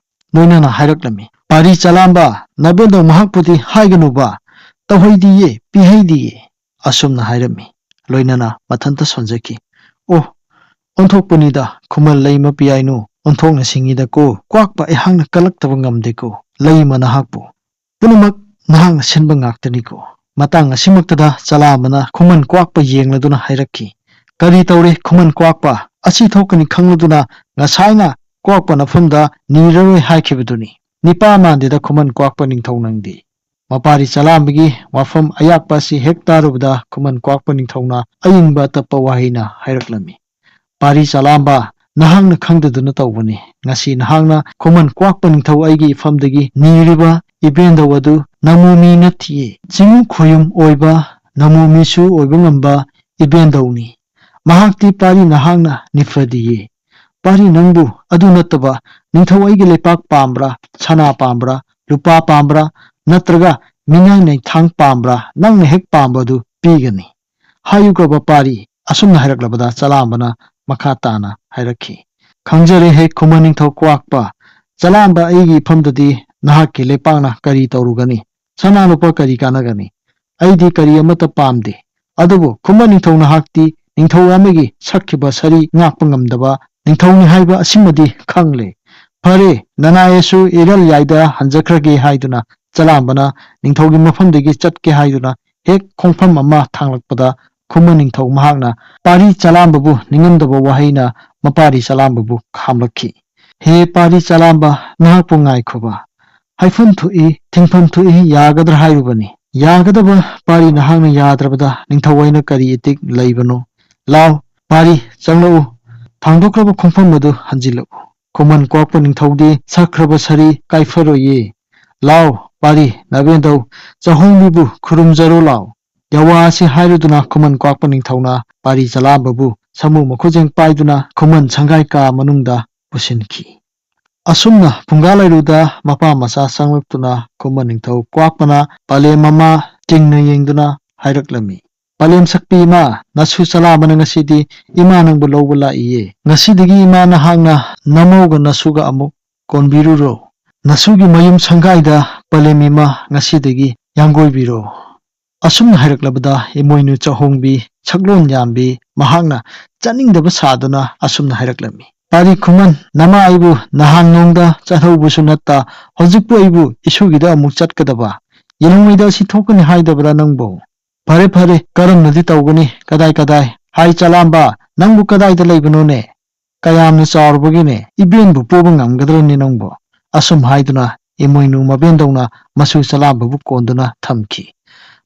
ꯂꯣꯏꯅꯅ ꯍꯥꯏꯔꯛꯂꯝꯃꯤ, "ꯄꯥꯔꯤ ꯆꯂꯥꯝꯕ, ꯅꯕꯦꯟꯗꯧ ꯃꯍꯥꯛꯄꯨꯗꯤ ꯍꯥꯏꯒꯅꯨꯕ, ꯇꯧꯍꯩꯗꯤꯌꯦ, ꯄꯤꯍꯩꯗꯤꯌꯦ"꯫ ꯑꯁꯨꯝꯅ ꯍꯥꯏꯔꯝꯃꯤ꯫ ꯂꯣꯏꯅꯅ ꯃꯊꯟꯇ ꯁꯣꯟꯖꯈꯤ꯫ "ꯑꯣ, ꯑꯣꯟꯊꯣꯛꯄꯅꯤꯗ, ꯈꯨꯃꯟ ꯂꯩꯃ ꯄꯤꯌꯥꯏꯅꯨ, ꯑꯣꯟꯊꯣꯛꯅ ꯁꯤꯡꯉꯤꯗꯀꯣ, ꯀ꯭ꯋꯥꯛꯄ ꯑꯩꯍꯥꯛꯅ ꯀꯜꯂꯛꯇꯕ ꯉꯝꯗꯦꯀꯣ, ꯂꯩꯃ ꯅꯍꯥꯛꯄꯨ꯫ ꯄꯨꯝꯅꯃꯛ ꯅꯍꯥꯛꯅ ꯁꯤꯟꯕ ꯉꯥꯛꯇꯅꯤꯀꯣ"꯫ ꯃꯇꯥꯡ ꯑꯁꯤꯃꯛꯇꯗ ꯆꯂꯥꯝꯕꯅ ꯈꯨꯃꯟ ꯀ꯭ꯋꯥꯛꯄ ꯌꯦꯡꯂꯗꯨꯅ ꯍꯥꯏꯔꯛꯈꯤ, "ꯀꯔꯤ ꯇꯧꯔꯦ ꯈꯨꯃꯟ ꯀ꯭ꯋꯥꯛꯄ? ꯑꯁꯤ ꯊꯣꯛꯀꯅꯤ ꯈꯪꯂꯗꯨꯅ ꯉꯁꯥꯏꯅ ꯀ꯭ꯋꯥꯛꯄ ꯅꯐꯝꯗ ꯅꯤꯔꯔꯣꯏ ꯍꯥꯏꯈꯤꯕꯗꯨꯅꯤ꯫ ꯅꯤꯄꯥ ꯃꯥꯟꯗꯦꯗ ꯈꯨꯃꯟ ꯀ꯭ꯋꯥꯛꯄ ꯅꯤꯡꯊꯧ ꯅꯪꯗꯤ"꯫ ꯃꯄꯥꯔꯤ ꯆꯂꯥꯝꯕꯒꯤ ꯋꯥꯐꯝ ꯑꯌꯥꯛꯄ ꯑꯁꯤ ꯍꯦꯛ ꯇꯥꯔꯨꯕꯗ ꯈꯨꯃꯟ ꯀ꯭ꯋꯥꯛꯄ ꯅꯤꯡꯊꯧꯅ ꯑꯏꯪꯕ ꯇꯞꯄ ꯋꯥꯍꯩꯅ ꯍꯥꯏꯔꯛꯂꯝꯃꯤ, "ꯄꯥꯔꯤ ꯆꯂꯥꯝꯕ, ꯅꯍꯥꯛꯅ ꯈꯪꯗꯗꯨꯅ ꯇꯧꯕꯅꯤ꯫ ꯉꯁꯤ ꯅꯍꯥꯛꯅ ꯈꯨꯃꯟ ꯀ꯭ꯋꯥꯛꯄ ꯅꯤꯡꯊꯧ ꯑꯩꯒꯤ ꯏꯐꯝꯗꯒꯤ ꯅꯤꯔꯤꯕ ꯏꯕꯦꯟꯗꯧ ꯑꯗꯨ ꯅꯃꯣꯃꯤ ꯅꯠꯇꯤꯌꯦ꯫ ꯆꯤꯡꯉꯨ ꯈꯣꯌꯨꯝ ꯑꯣꯏꯕ, ꯅꯃꯣꯃꯤꯁꯨ ꯑꯣꯏꯕ ꯉꯝꯕ ꯏꯕꯦꯟꯗꯧꯅꯤ꯫ ꯃꯍꯥꯛꯇꯤ ꯄꯥꯔꯤ ꯅꯍꯥꯛꯅ ꯅꯤꯐꯗꯤꯌꯦ꯫ ꯄꯥꯔꯤ ꯅꯪꯕꯨ ꯑꯗꯨ ꯅꯠꯇꯕ ꯅꯤꯡꯊꯧ ꯑꯩꯒꯤ ꯂꯩꯄꯥꯛ ꯄꯥꯝꯕ꯭ꯔꯥ, ꯁꯅꯥ ꯄꯥꯝꯕ꯭ꯔꯥ, ꯂꯨꯄꯥ ꯄꯥꯝꯕ꯭ꯔꯥ, ꯅꯠꯇ꯭ꯔꯒ ꯃꯤꯅꯥꯏ ꯅꯩꯊꯥꯡ ꯄꯥꯝꯕ꯭ꯔꯥ, ꯅꯪꯅ ꯍꯦꯛ ꯄꯥꯝꯕ ꯑꯗꯨ ꯄꯤꯒꯅꯤ꯫ ꯍꯥꯏꯌꯨꯈ꯭ꯔꯕ ꯄꯥꯔꯤ"꯫ ꯑꯁꯨꯝꯅ ꯍꯥꯏꯔꯛꯂꯕꯗ ꯆꯂꯥꯝꯕꯅ ꯃꯈꯥ ꯇꯥꯅ ꯍꯥꯏꯔꯛꯈꯤ, "ꯈꯪꯖꯔꯦ ꯍꯦ ꯈꯨꯃꯟ ꯅꯤꯡꯊꯧ ꯀ꯭ꯋꯥꯛꯄ, ꯆꯂꯥꯝꯕ ꯑꯩꯒꯤ ꯏꯐꯝꯗꯗꯤ ꯅꯍꯥꯛꯀꯤ ꯂꯩꯄꯥꯛꯅ ꯀꯔꯤ ꯇꯧꯔꯨꯒꯅꯤ? ꯁꯅꯥ ꯂꯨꯄꯥ ꯀꯔꯤ ꯀꯥꯟꯅꯒꯅꯤ? ꯑꯩꯗꯤ ꯀꯔꯤ ꯑꯃꯠꯇ ꯄꯥꯝꯗꯦ꯫ ꯑꯗꯨꯕꯨ ꯈꯨꯃꯟ ꯅꯤꯡꯊꯧ ꯅꯍꯥꯛꯇꯤ ꯅꯤꯡꯊꯧ ꯑꯃꯒꯤ ꯁꯛꯈꯤꯕ ꯁꯔꯤ ꯉꯥꯛꯄ ꯉꯝꯗꯕ ꯅꯤꯡꯊꯧꯅꯤ ꯍꯥꯏꯕ ꯑꯁꯤꯃꯗꯤ ꯈꯪꯂꯦ꯫ ꯐꯔꯦ, ꯅꯅꯥꯏ ꯑꯁꯨ ꯏꯔꯜ ꯌꯥꯏꯗ ꯍꯟꯖꯈ꯭ꯔꯒꯦ" ꯍꯥꯏꯗꯨꯅ ꯆꯂꯥꯝꯕꯅ ꯅꯤꯡꯊꯧꯒꯤ ꯃꯐꯝꯗꯒꯤ ꯆꯠꯀꯦ ꯍꯥꯏꯗꯨꯅ ꯍꯦꯛ ꯈꯣꯡꯐꯝ ꯑꯃ ꯊꯥꯡꯂꯛꯄꯗ ꯈꯨꯃꯟ ꯅꯤꯡꯊꯧ ꯃꯍꯥꯛꯅ ꯄꯥꯔꯤ ꯆꯂꯥꯝꯕꯕꯨ ꯅꯤꯡꯉꯝꯗꯕ ꯋꯥꯍꯩꯅ ꯃꯄꯥꯔꯤ ꯆꯂꯥꯝꯕꯕꯨ ꯈꯥꯝꯂꯛꯈꯤ꯫ "ꯍꯦ ꯄꯥꯔꯤ ꯆꯂꯥꯝꯕ, ꯅꯍꯥꯛꯄꯨ ꯉꯥꯏꯈꯣꯕ꯫ ꯍꯥꯏꯐꯝ ꯊꯣꯛꯏ, ꯊꯤꯡꯐꯝ ꯊꯣꯛꯏ, ꯌꯥꯒꯗ꯭ꯔꯥ ꯍꯥꯏꯔꯨꯕꯅꯤ꯫ ꯌꯥꯒꯗꯕ ꯄꯥꯔꯤ ꯅꯍꯥꯛꯅ ꯌꯥꯗ꯭ꯔꯕꯗ ꯅꯤꯡꯊꯧ ꯑꯩꯅ ꯀꯔꯤ ꯏꯇꯤꯛ ꯂꯩꯕꯅꯣ? ꯂꯥꯎ, ꯄꯥꯔꯤ, ꯆꯪꯂꯛꯎ꯫ ꯊꯥꯡꯗꯣꯛꯈ꯭ꯔꯕ ꯈꯣꯡꯐꯝ ꯑꯗꯨ ꯍꯟꯖꯤꯜꯂꯛꯎ"꯫ ꯈꯨꯃꯟ ꯀ꯭ꯋꯥꯛꯄ ꯅꯤꯡꯊꯧꯗꯤ ꯁꯛꯈ꯭ꯔꯕ ꯁꯥꯔꯤ ꯀꯥꯏꯐꯔꯣꯏꯌꯦ꯫ ꯂꯥꯎ, ꯄꯥꯔꯤ ꯅꯕꯦꯟꯗꯧ, ꯆꯥꯍꯣꯡꯕꯤꯕꯨ ꯈꯨꯔꯨꯝꯖꯔꯣ ꯂꯥꯎ꯫ ꯌꯥꯋꯥ ꯑꯁꯤ ꯍꯥꯏꯔꯗꯨꯅ ꯈꯨꯃꯟ ꯀ꯭ꯋꯥꯛꯄ ꯅꯤꯡꯊꯧꯅ ꯄꯥꯔꯤ ꯆꯂꯥꯝꯕꯕꯨ ꯁꯃꯨ ꯃꯈꯨꯖꯦꯡ ꯄꯥꯏꯗꯨꯅ ꯈꯨꯃꯟ ꯁꯪꯒꯥꯏ ꯀꯥ ꯃꯅꯨꯡꯗ ꯄꯨꯁꯤꯟꯈꯤ꯫ ꯑꯁꯨꯝꯅ ꯐꯨꯡꯒꯥ ꯂꯩꯔꯨꯗ ꯃꯄꯥ ꯃꯆꯥ ꯆꯪꯂꯛꯇꯨꯅ ꯈꯨꯃꯟ ꯅꯤꯡꯊꯧ ꯀ꯭ꯋꯥꯛꯄꯅ ꯄꯂꯦꯝ ꯃꯃꯥ ꯇꯤꯡꯅ ꯌꯦꯡꯗꯨꯅ ꯍꯥꯏꯔꯛꯂꯝꯃꯤ, "ꯄꯂꯦꯝ ꯁꯛꯄꯤ ꯏꯃꯥ, ꯅꯁꯨ ꯆꯂꯥꯝꯕꯅ ꯉꯁꯤꯗꯤ ꯏꯃꯥ ꯅꯪꯕꯨ ꯂꯧꯕ ꯂꯥꯛꯏꯌꯦ꯫ ꯉꯁꯤꯗꯒꯤ ꯏꯃꯥ ꯅꯍꯥꯛꯅ ꯅꯃꯧꯒ ꯅꯁꯨꯒ ꯑꯃꯨꯛ ꯀꯣꯟꯕꯤꯔꯨꯔꯣ꯫ ꯅꯁꯨꯒꯤ ꯃꯌꯨꯝ ꯁꯪꯒꯥꯏꯗ ꯄꯂꯦꯝ ꯏꯃꯥ ꯉꯁꯤꯗꯒꯤ ꯌꯥꯡꯒꯣꯏꯕꯤꯔꯣ"꯫ ꯑꯁꯨꯝꯅ ꯍꯥꯏꯔꯛꯂꯕꯗ ꯏꯃꯣꯏꯅꯨ ꯆꯥꯍꯣꯡꯕꯤ ꯁꯛꯂꯣꯟ ꯌꯥꯝꯕꯤ ꯃꯍꯥꯛꯅ ꯆꯠꯅꯤꯡꯗꯕ ꯁꯥꯗꯨꯅ ꯑꯁꯨꯝꯅ ꯍꯥꯏꯔꯛꯂꯝꯃꯤ, "ꯄꯥꯔꯤ ꯈꯨꯃꯟ, ꯅꯃꯥ ꯑꯩꯕꯨ ꯅꯍꯥꯟ ꯅꯣꯡꯗ ꯆꯠꯍꯧꯕꯁꯨ ꯅꯠꯇ ꯍꯧꯖꯤꯛꯄꯨ ꯑꯩꯕꯨ ꯏꯁꯨꯒꯤꯗ ꯑꯃꯨꯛ ꯆꯠꯀꯗꯕ? ꯌꯦꯜꯍꯧꯉꯩꯗ ꯑꯁꯤ ꯊꯣꯛꯀꯅꯤ ꯍꯥꯏꯗꯕ꯭ꯔꯥ ꯅꯪꯕꯨ? ꯐꯔꯦ ꯐꯔꯦ, ꯀꯔꯝꯅꯗꯤ ꯇꯧꯒꯅꯤ? ꯀꯗꯥꯏ ꯀꯗꯥꯏ? ꯍꯥꯏ ꯆꯂꯥꯝꯕ, ꯅꯪꯕꯨ ꯀꯗꯥꯏꯗ ꯂꯩꯕꯅꯣꯅꯦ? ꯀꯌꯥꯝꯅ ꯆꯥꯎꯔꯕꯒꯦꯅꯦ? ꯏꯕꯦꯟꯕꯨ ꯄꯣꯕ ꯉꯝꯒꯗ꯭ꯔꯅꯤ ꯅꯪꯕꯨ?" ꯑꯁꯨꯝ ꯍꯥꯏꯗꯨꯅ ꯏꯃꯣꯏꯅꯨ ꯃꯕꯦꯟꯗꯧꯅ ꯃꯁꯨ ꯆꯂꯥꯝꯕꯕꯨ ꯀꯣꯟꯗꯨꯅ ꯊꯝꯈꯤ꯫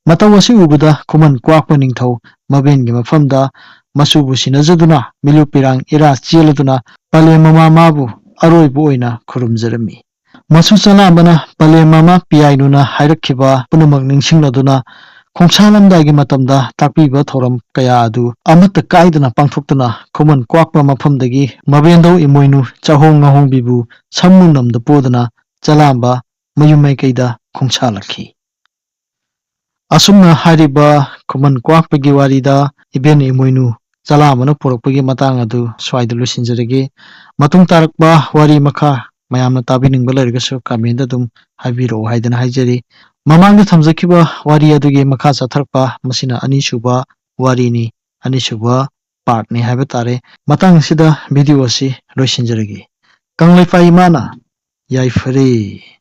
ꯃꯇꯧ ꯑꯁꯤ ꯎꯕꯗ ꯈꯨꯃꯟ ꯀ꯭ꯋꯥꯛꯄ ꯅꯤꯡꯊꯧ ꯃꯕꯦꯟꯒꯤ ꯃꯐꯝꯗ ꯃꯆꯨꯕꯨ ꯁꯤꯟꯅꯖꯗꯨꯅ ꯃꯤꯂꯨ ꯄꯤꯔꯥꯡ ꯏꯔꯥ ꯆꯦꯜꯂꯗꯨꯅ ꯄꯂꯦꯝ ꯃꯃꯥ ꯃꯥꯕꯨ ꯑꯔꯣꯏꯕ ꯑꯣꯏꯅ ꯈꯨꯔꯨꯝꯖꯔꯝꯃꯤ꯫ ꯃꯁꯨ ꯆꯂꯥꯝꯕꯅ ꯄꯂꯦꯝ ꯃꯃꯥ ꯄꯤꯌꯥꯏꯅꯨꯅ ꯍꯥꯏꯔꯛꯈꯤꯕ ꯄꯨꯝꯅꯃꯛ ꯅꯤꯡꯁꯤꯡꯂꯗꯨꯅ ꯈꯣꯡꯁꯥꯂꯝꯗꯥꯏꯒꯤ ꯃꯇꯝꯗ ꯇꯥꯛꯄꯤꯕ ꯊꯧꯔꯝ ꯀꯌꯥ ꯑꯗꯨ ꯑꯃꯠꯇ ꯀꯥꯏꯗꯅ ꯄꯥꯡꯊꯣꯛꯇꯨꯅ ꯈꯨꯃꯟ ꯀ꯭ꯋꯥꯛꯄ ꯃꯐꯝꯗꯒꯤ ꯃꯕꯦꯟꯗꯧ ꯏꯃꯣꯏꯅꯨ ꯆꯥꯍꯣꯡ ꯉꯥꯍꯣꯡꯕꯤꯕꯨ ꯁꯃꯨ ꯅꯝꯗ ꯄꯣꯗꯨꯅ ꯆꯂꯥꯝꯕ ꯃꯌꯨꯝ ꯃꯥꯏꯀꯩꯗ ꯈꯣꯡꯁꯥꯜꯂꯛꯈꯤ꯫ ꯑꯁꯨꯝꯅ ꯍꯥꯏꯔꯤꯕ ꯈꯨꯃꯟ ꯀ꯭ꯋꯥꯛꯄꯒꯤ ꯋꯥꯔꯤꯗ ꯏꯕꯦꯟ ꯏꯃꯣꯏꯅꯨ ꯆꯂꯥꯝꯕꯅ ꯄꯨꯔꯛꯄꯒꯤ ꯃꯇꯥꯡ ꯑꯗꯨ ꯁ꯭ꯋꯥꯏꯗ ꯂꯣꯏꯁꯤꯟꯖꯔꯒꯦ꯫ ꯃꯇꯨꯡ ꯇꯥꯔꯛꯄ ꯋꯥꯔꯤ ꯃꯈꯥ ꯃꯌꯥꯝꯅ ꯇꯥꯕꯤꯅꯤꯡꯕ ꯂꯩꯔꯒꯁꯨ comment ꯑꯗꯨꯝ ꯍꯥꯏꯕꯤꯔꯛꯑꯣ ꯍꯥꯏꯗꯅ ꯍꯥꯏꯖꯔꯤ꯫ ꯃꯃꯥꯡꯗ ꯊꯝꯖꯈꯤꯕ ꯋꯥꯔꯤ ꯑꯗꯨꯒꯤ ꯃꯈꯥ ꯆꯠꯊꯔꯛꯄ ꯃꯁꯤꯅ ꯑꯅꯤꯁꯨꯕ ꯋꯥꯔꯤꯅꯤ, ꯑꯅꯤꯁꯨꯕ partꯅꯤ ꯍꯥꯏꯕ ꯇꯥꯔꯦ꯫ ꯃꯇꯥꯡ ꯑꯁꯤꯗ video ꯑꯁꯤ ꯂꯣꯏꯁꯤꯟꯖꯔꯒꯦ꯫ ꯀꯪꯂꯩꯄꯥꯛ ꯏꯃꯥꯅ ꯌꯥꯏꯐꯔꯦ꯫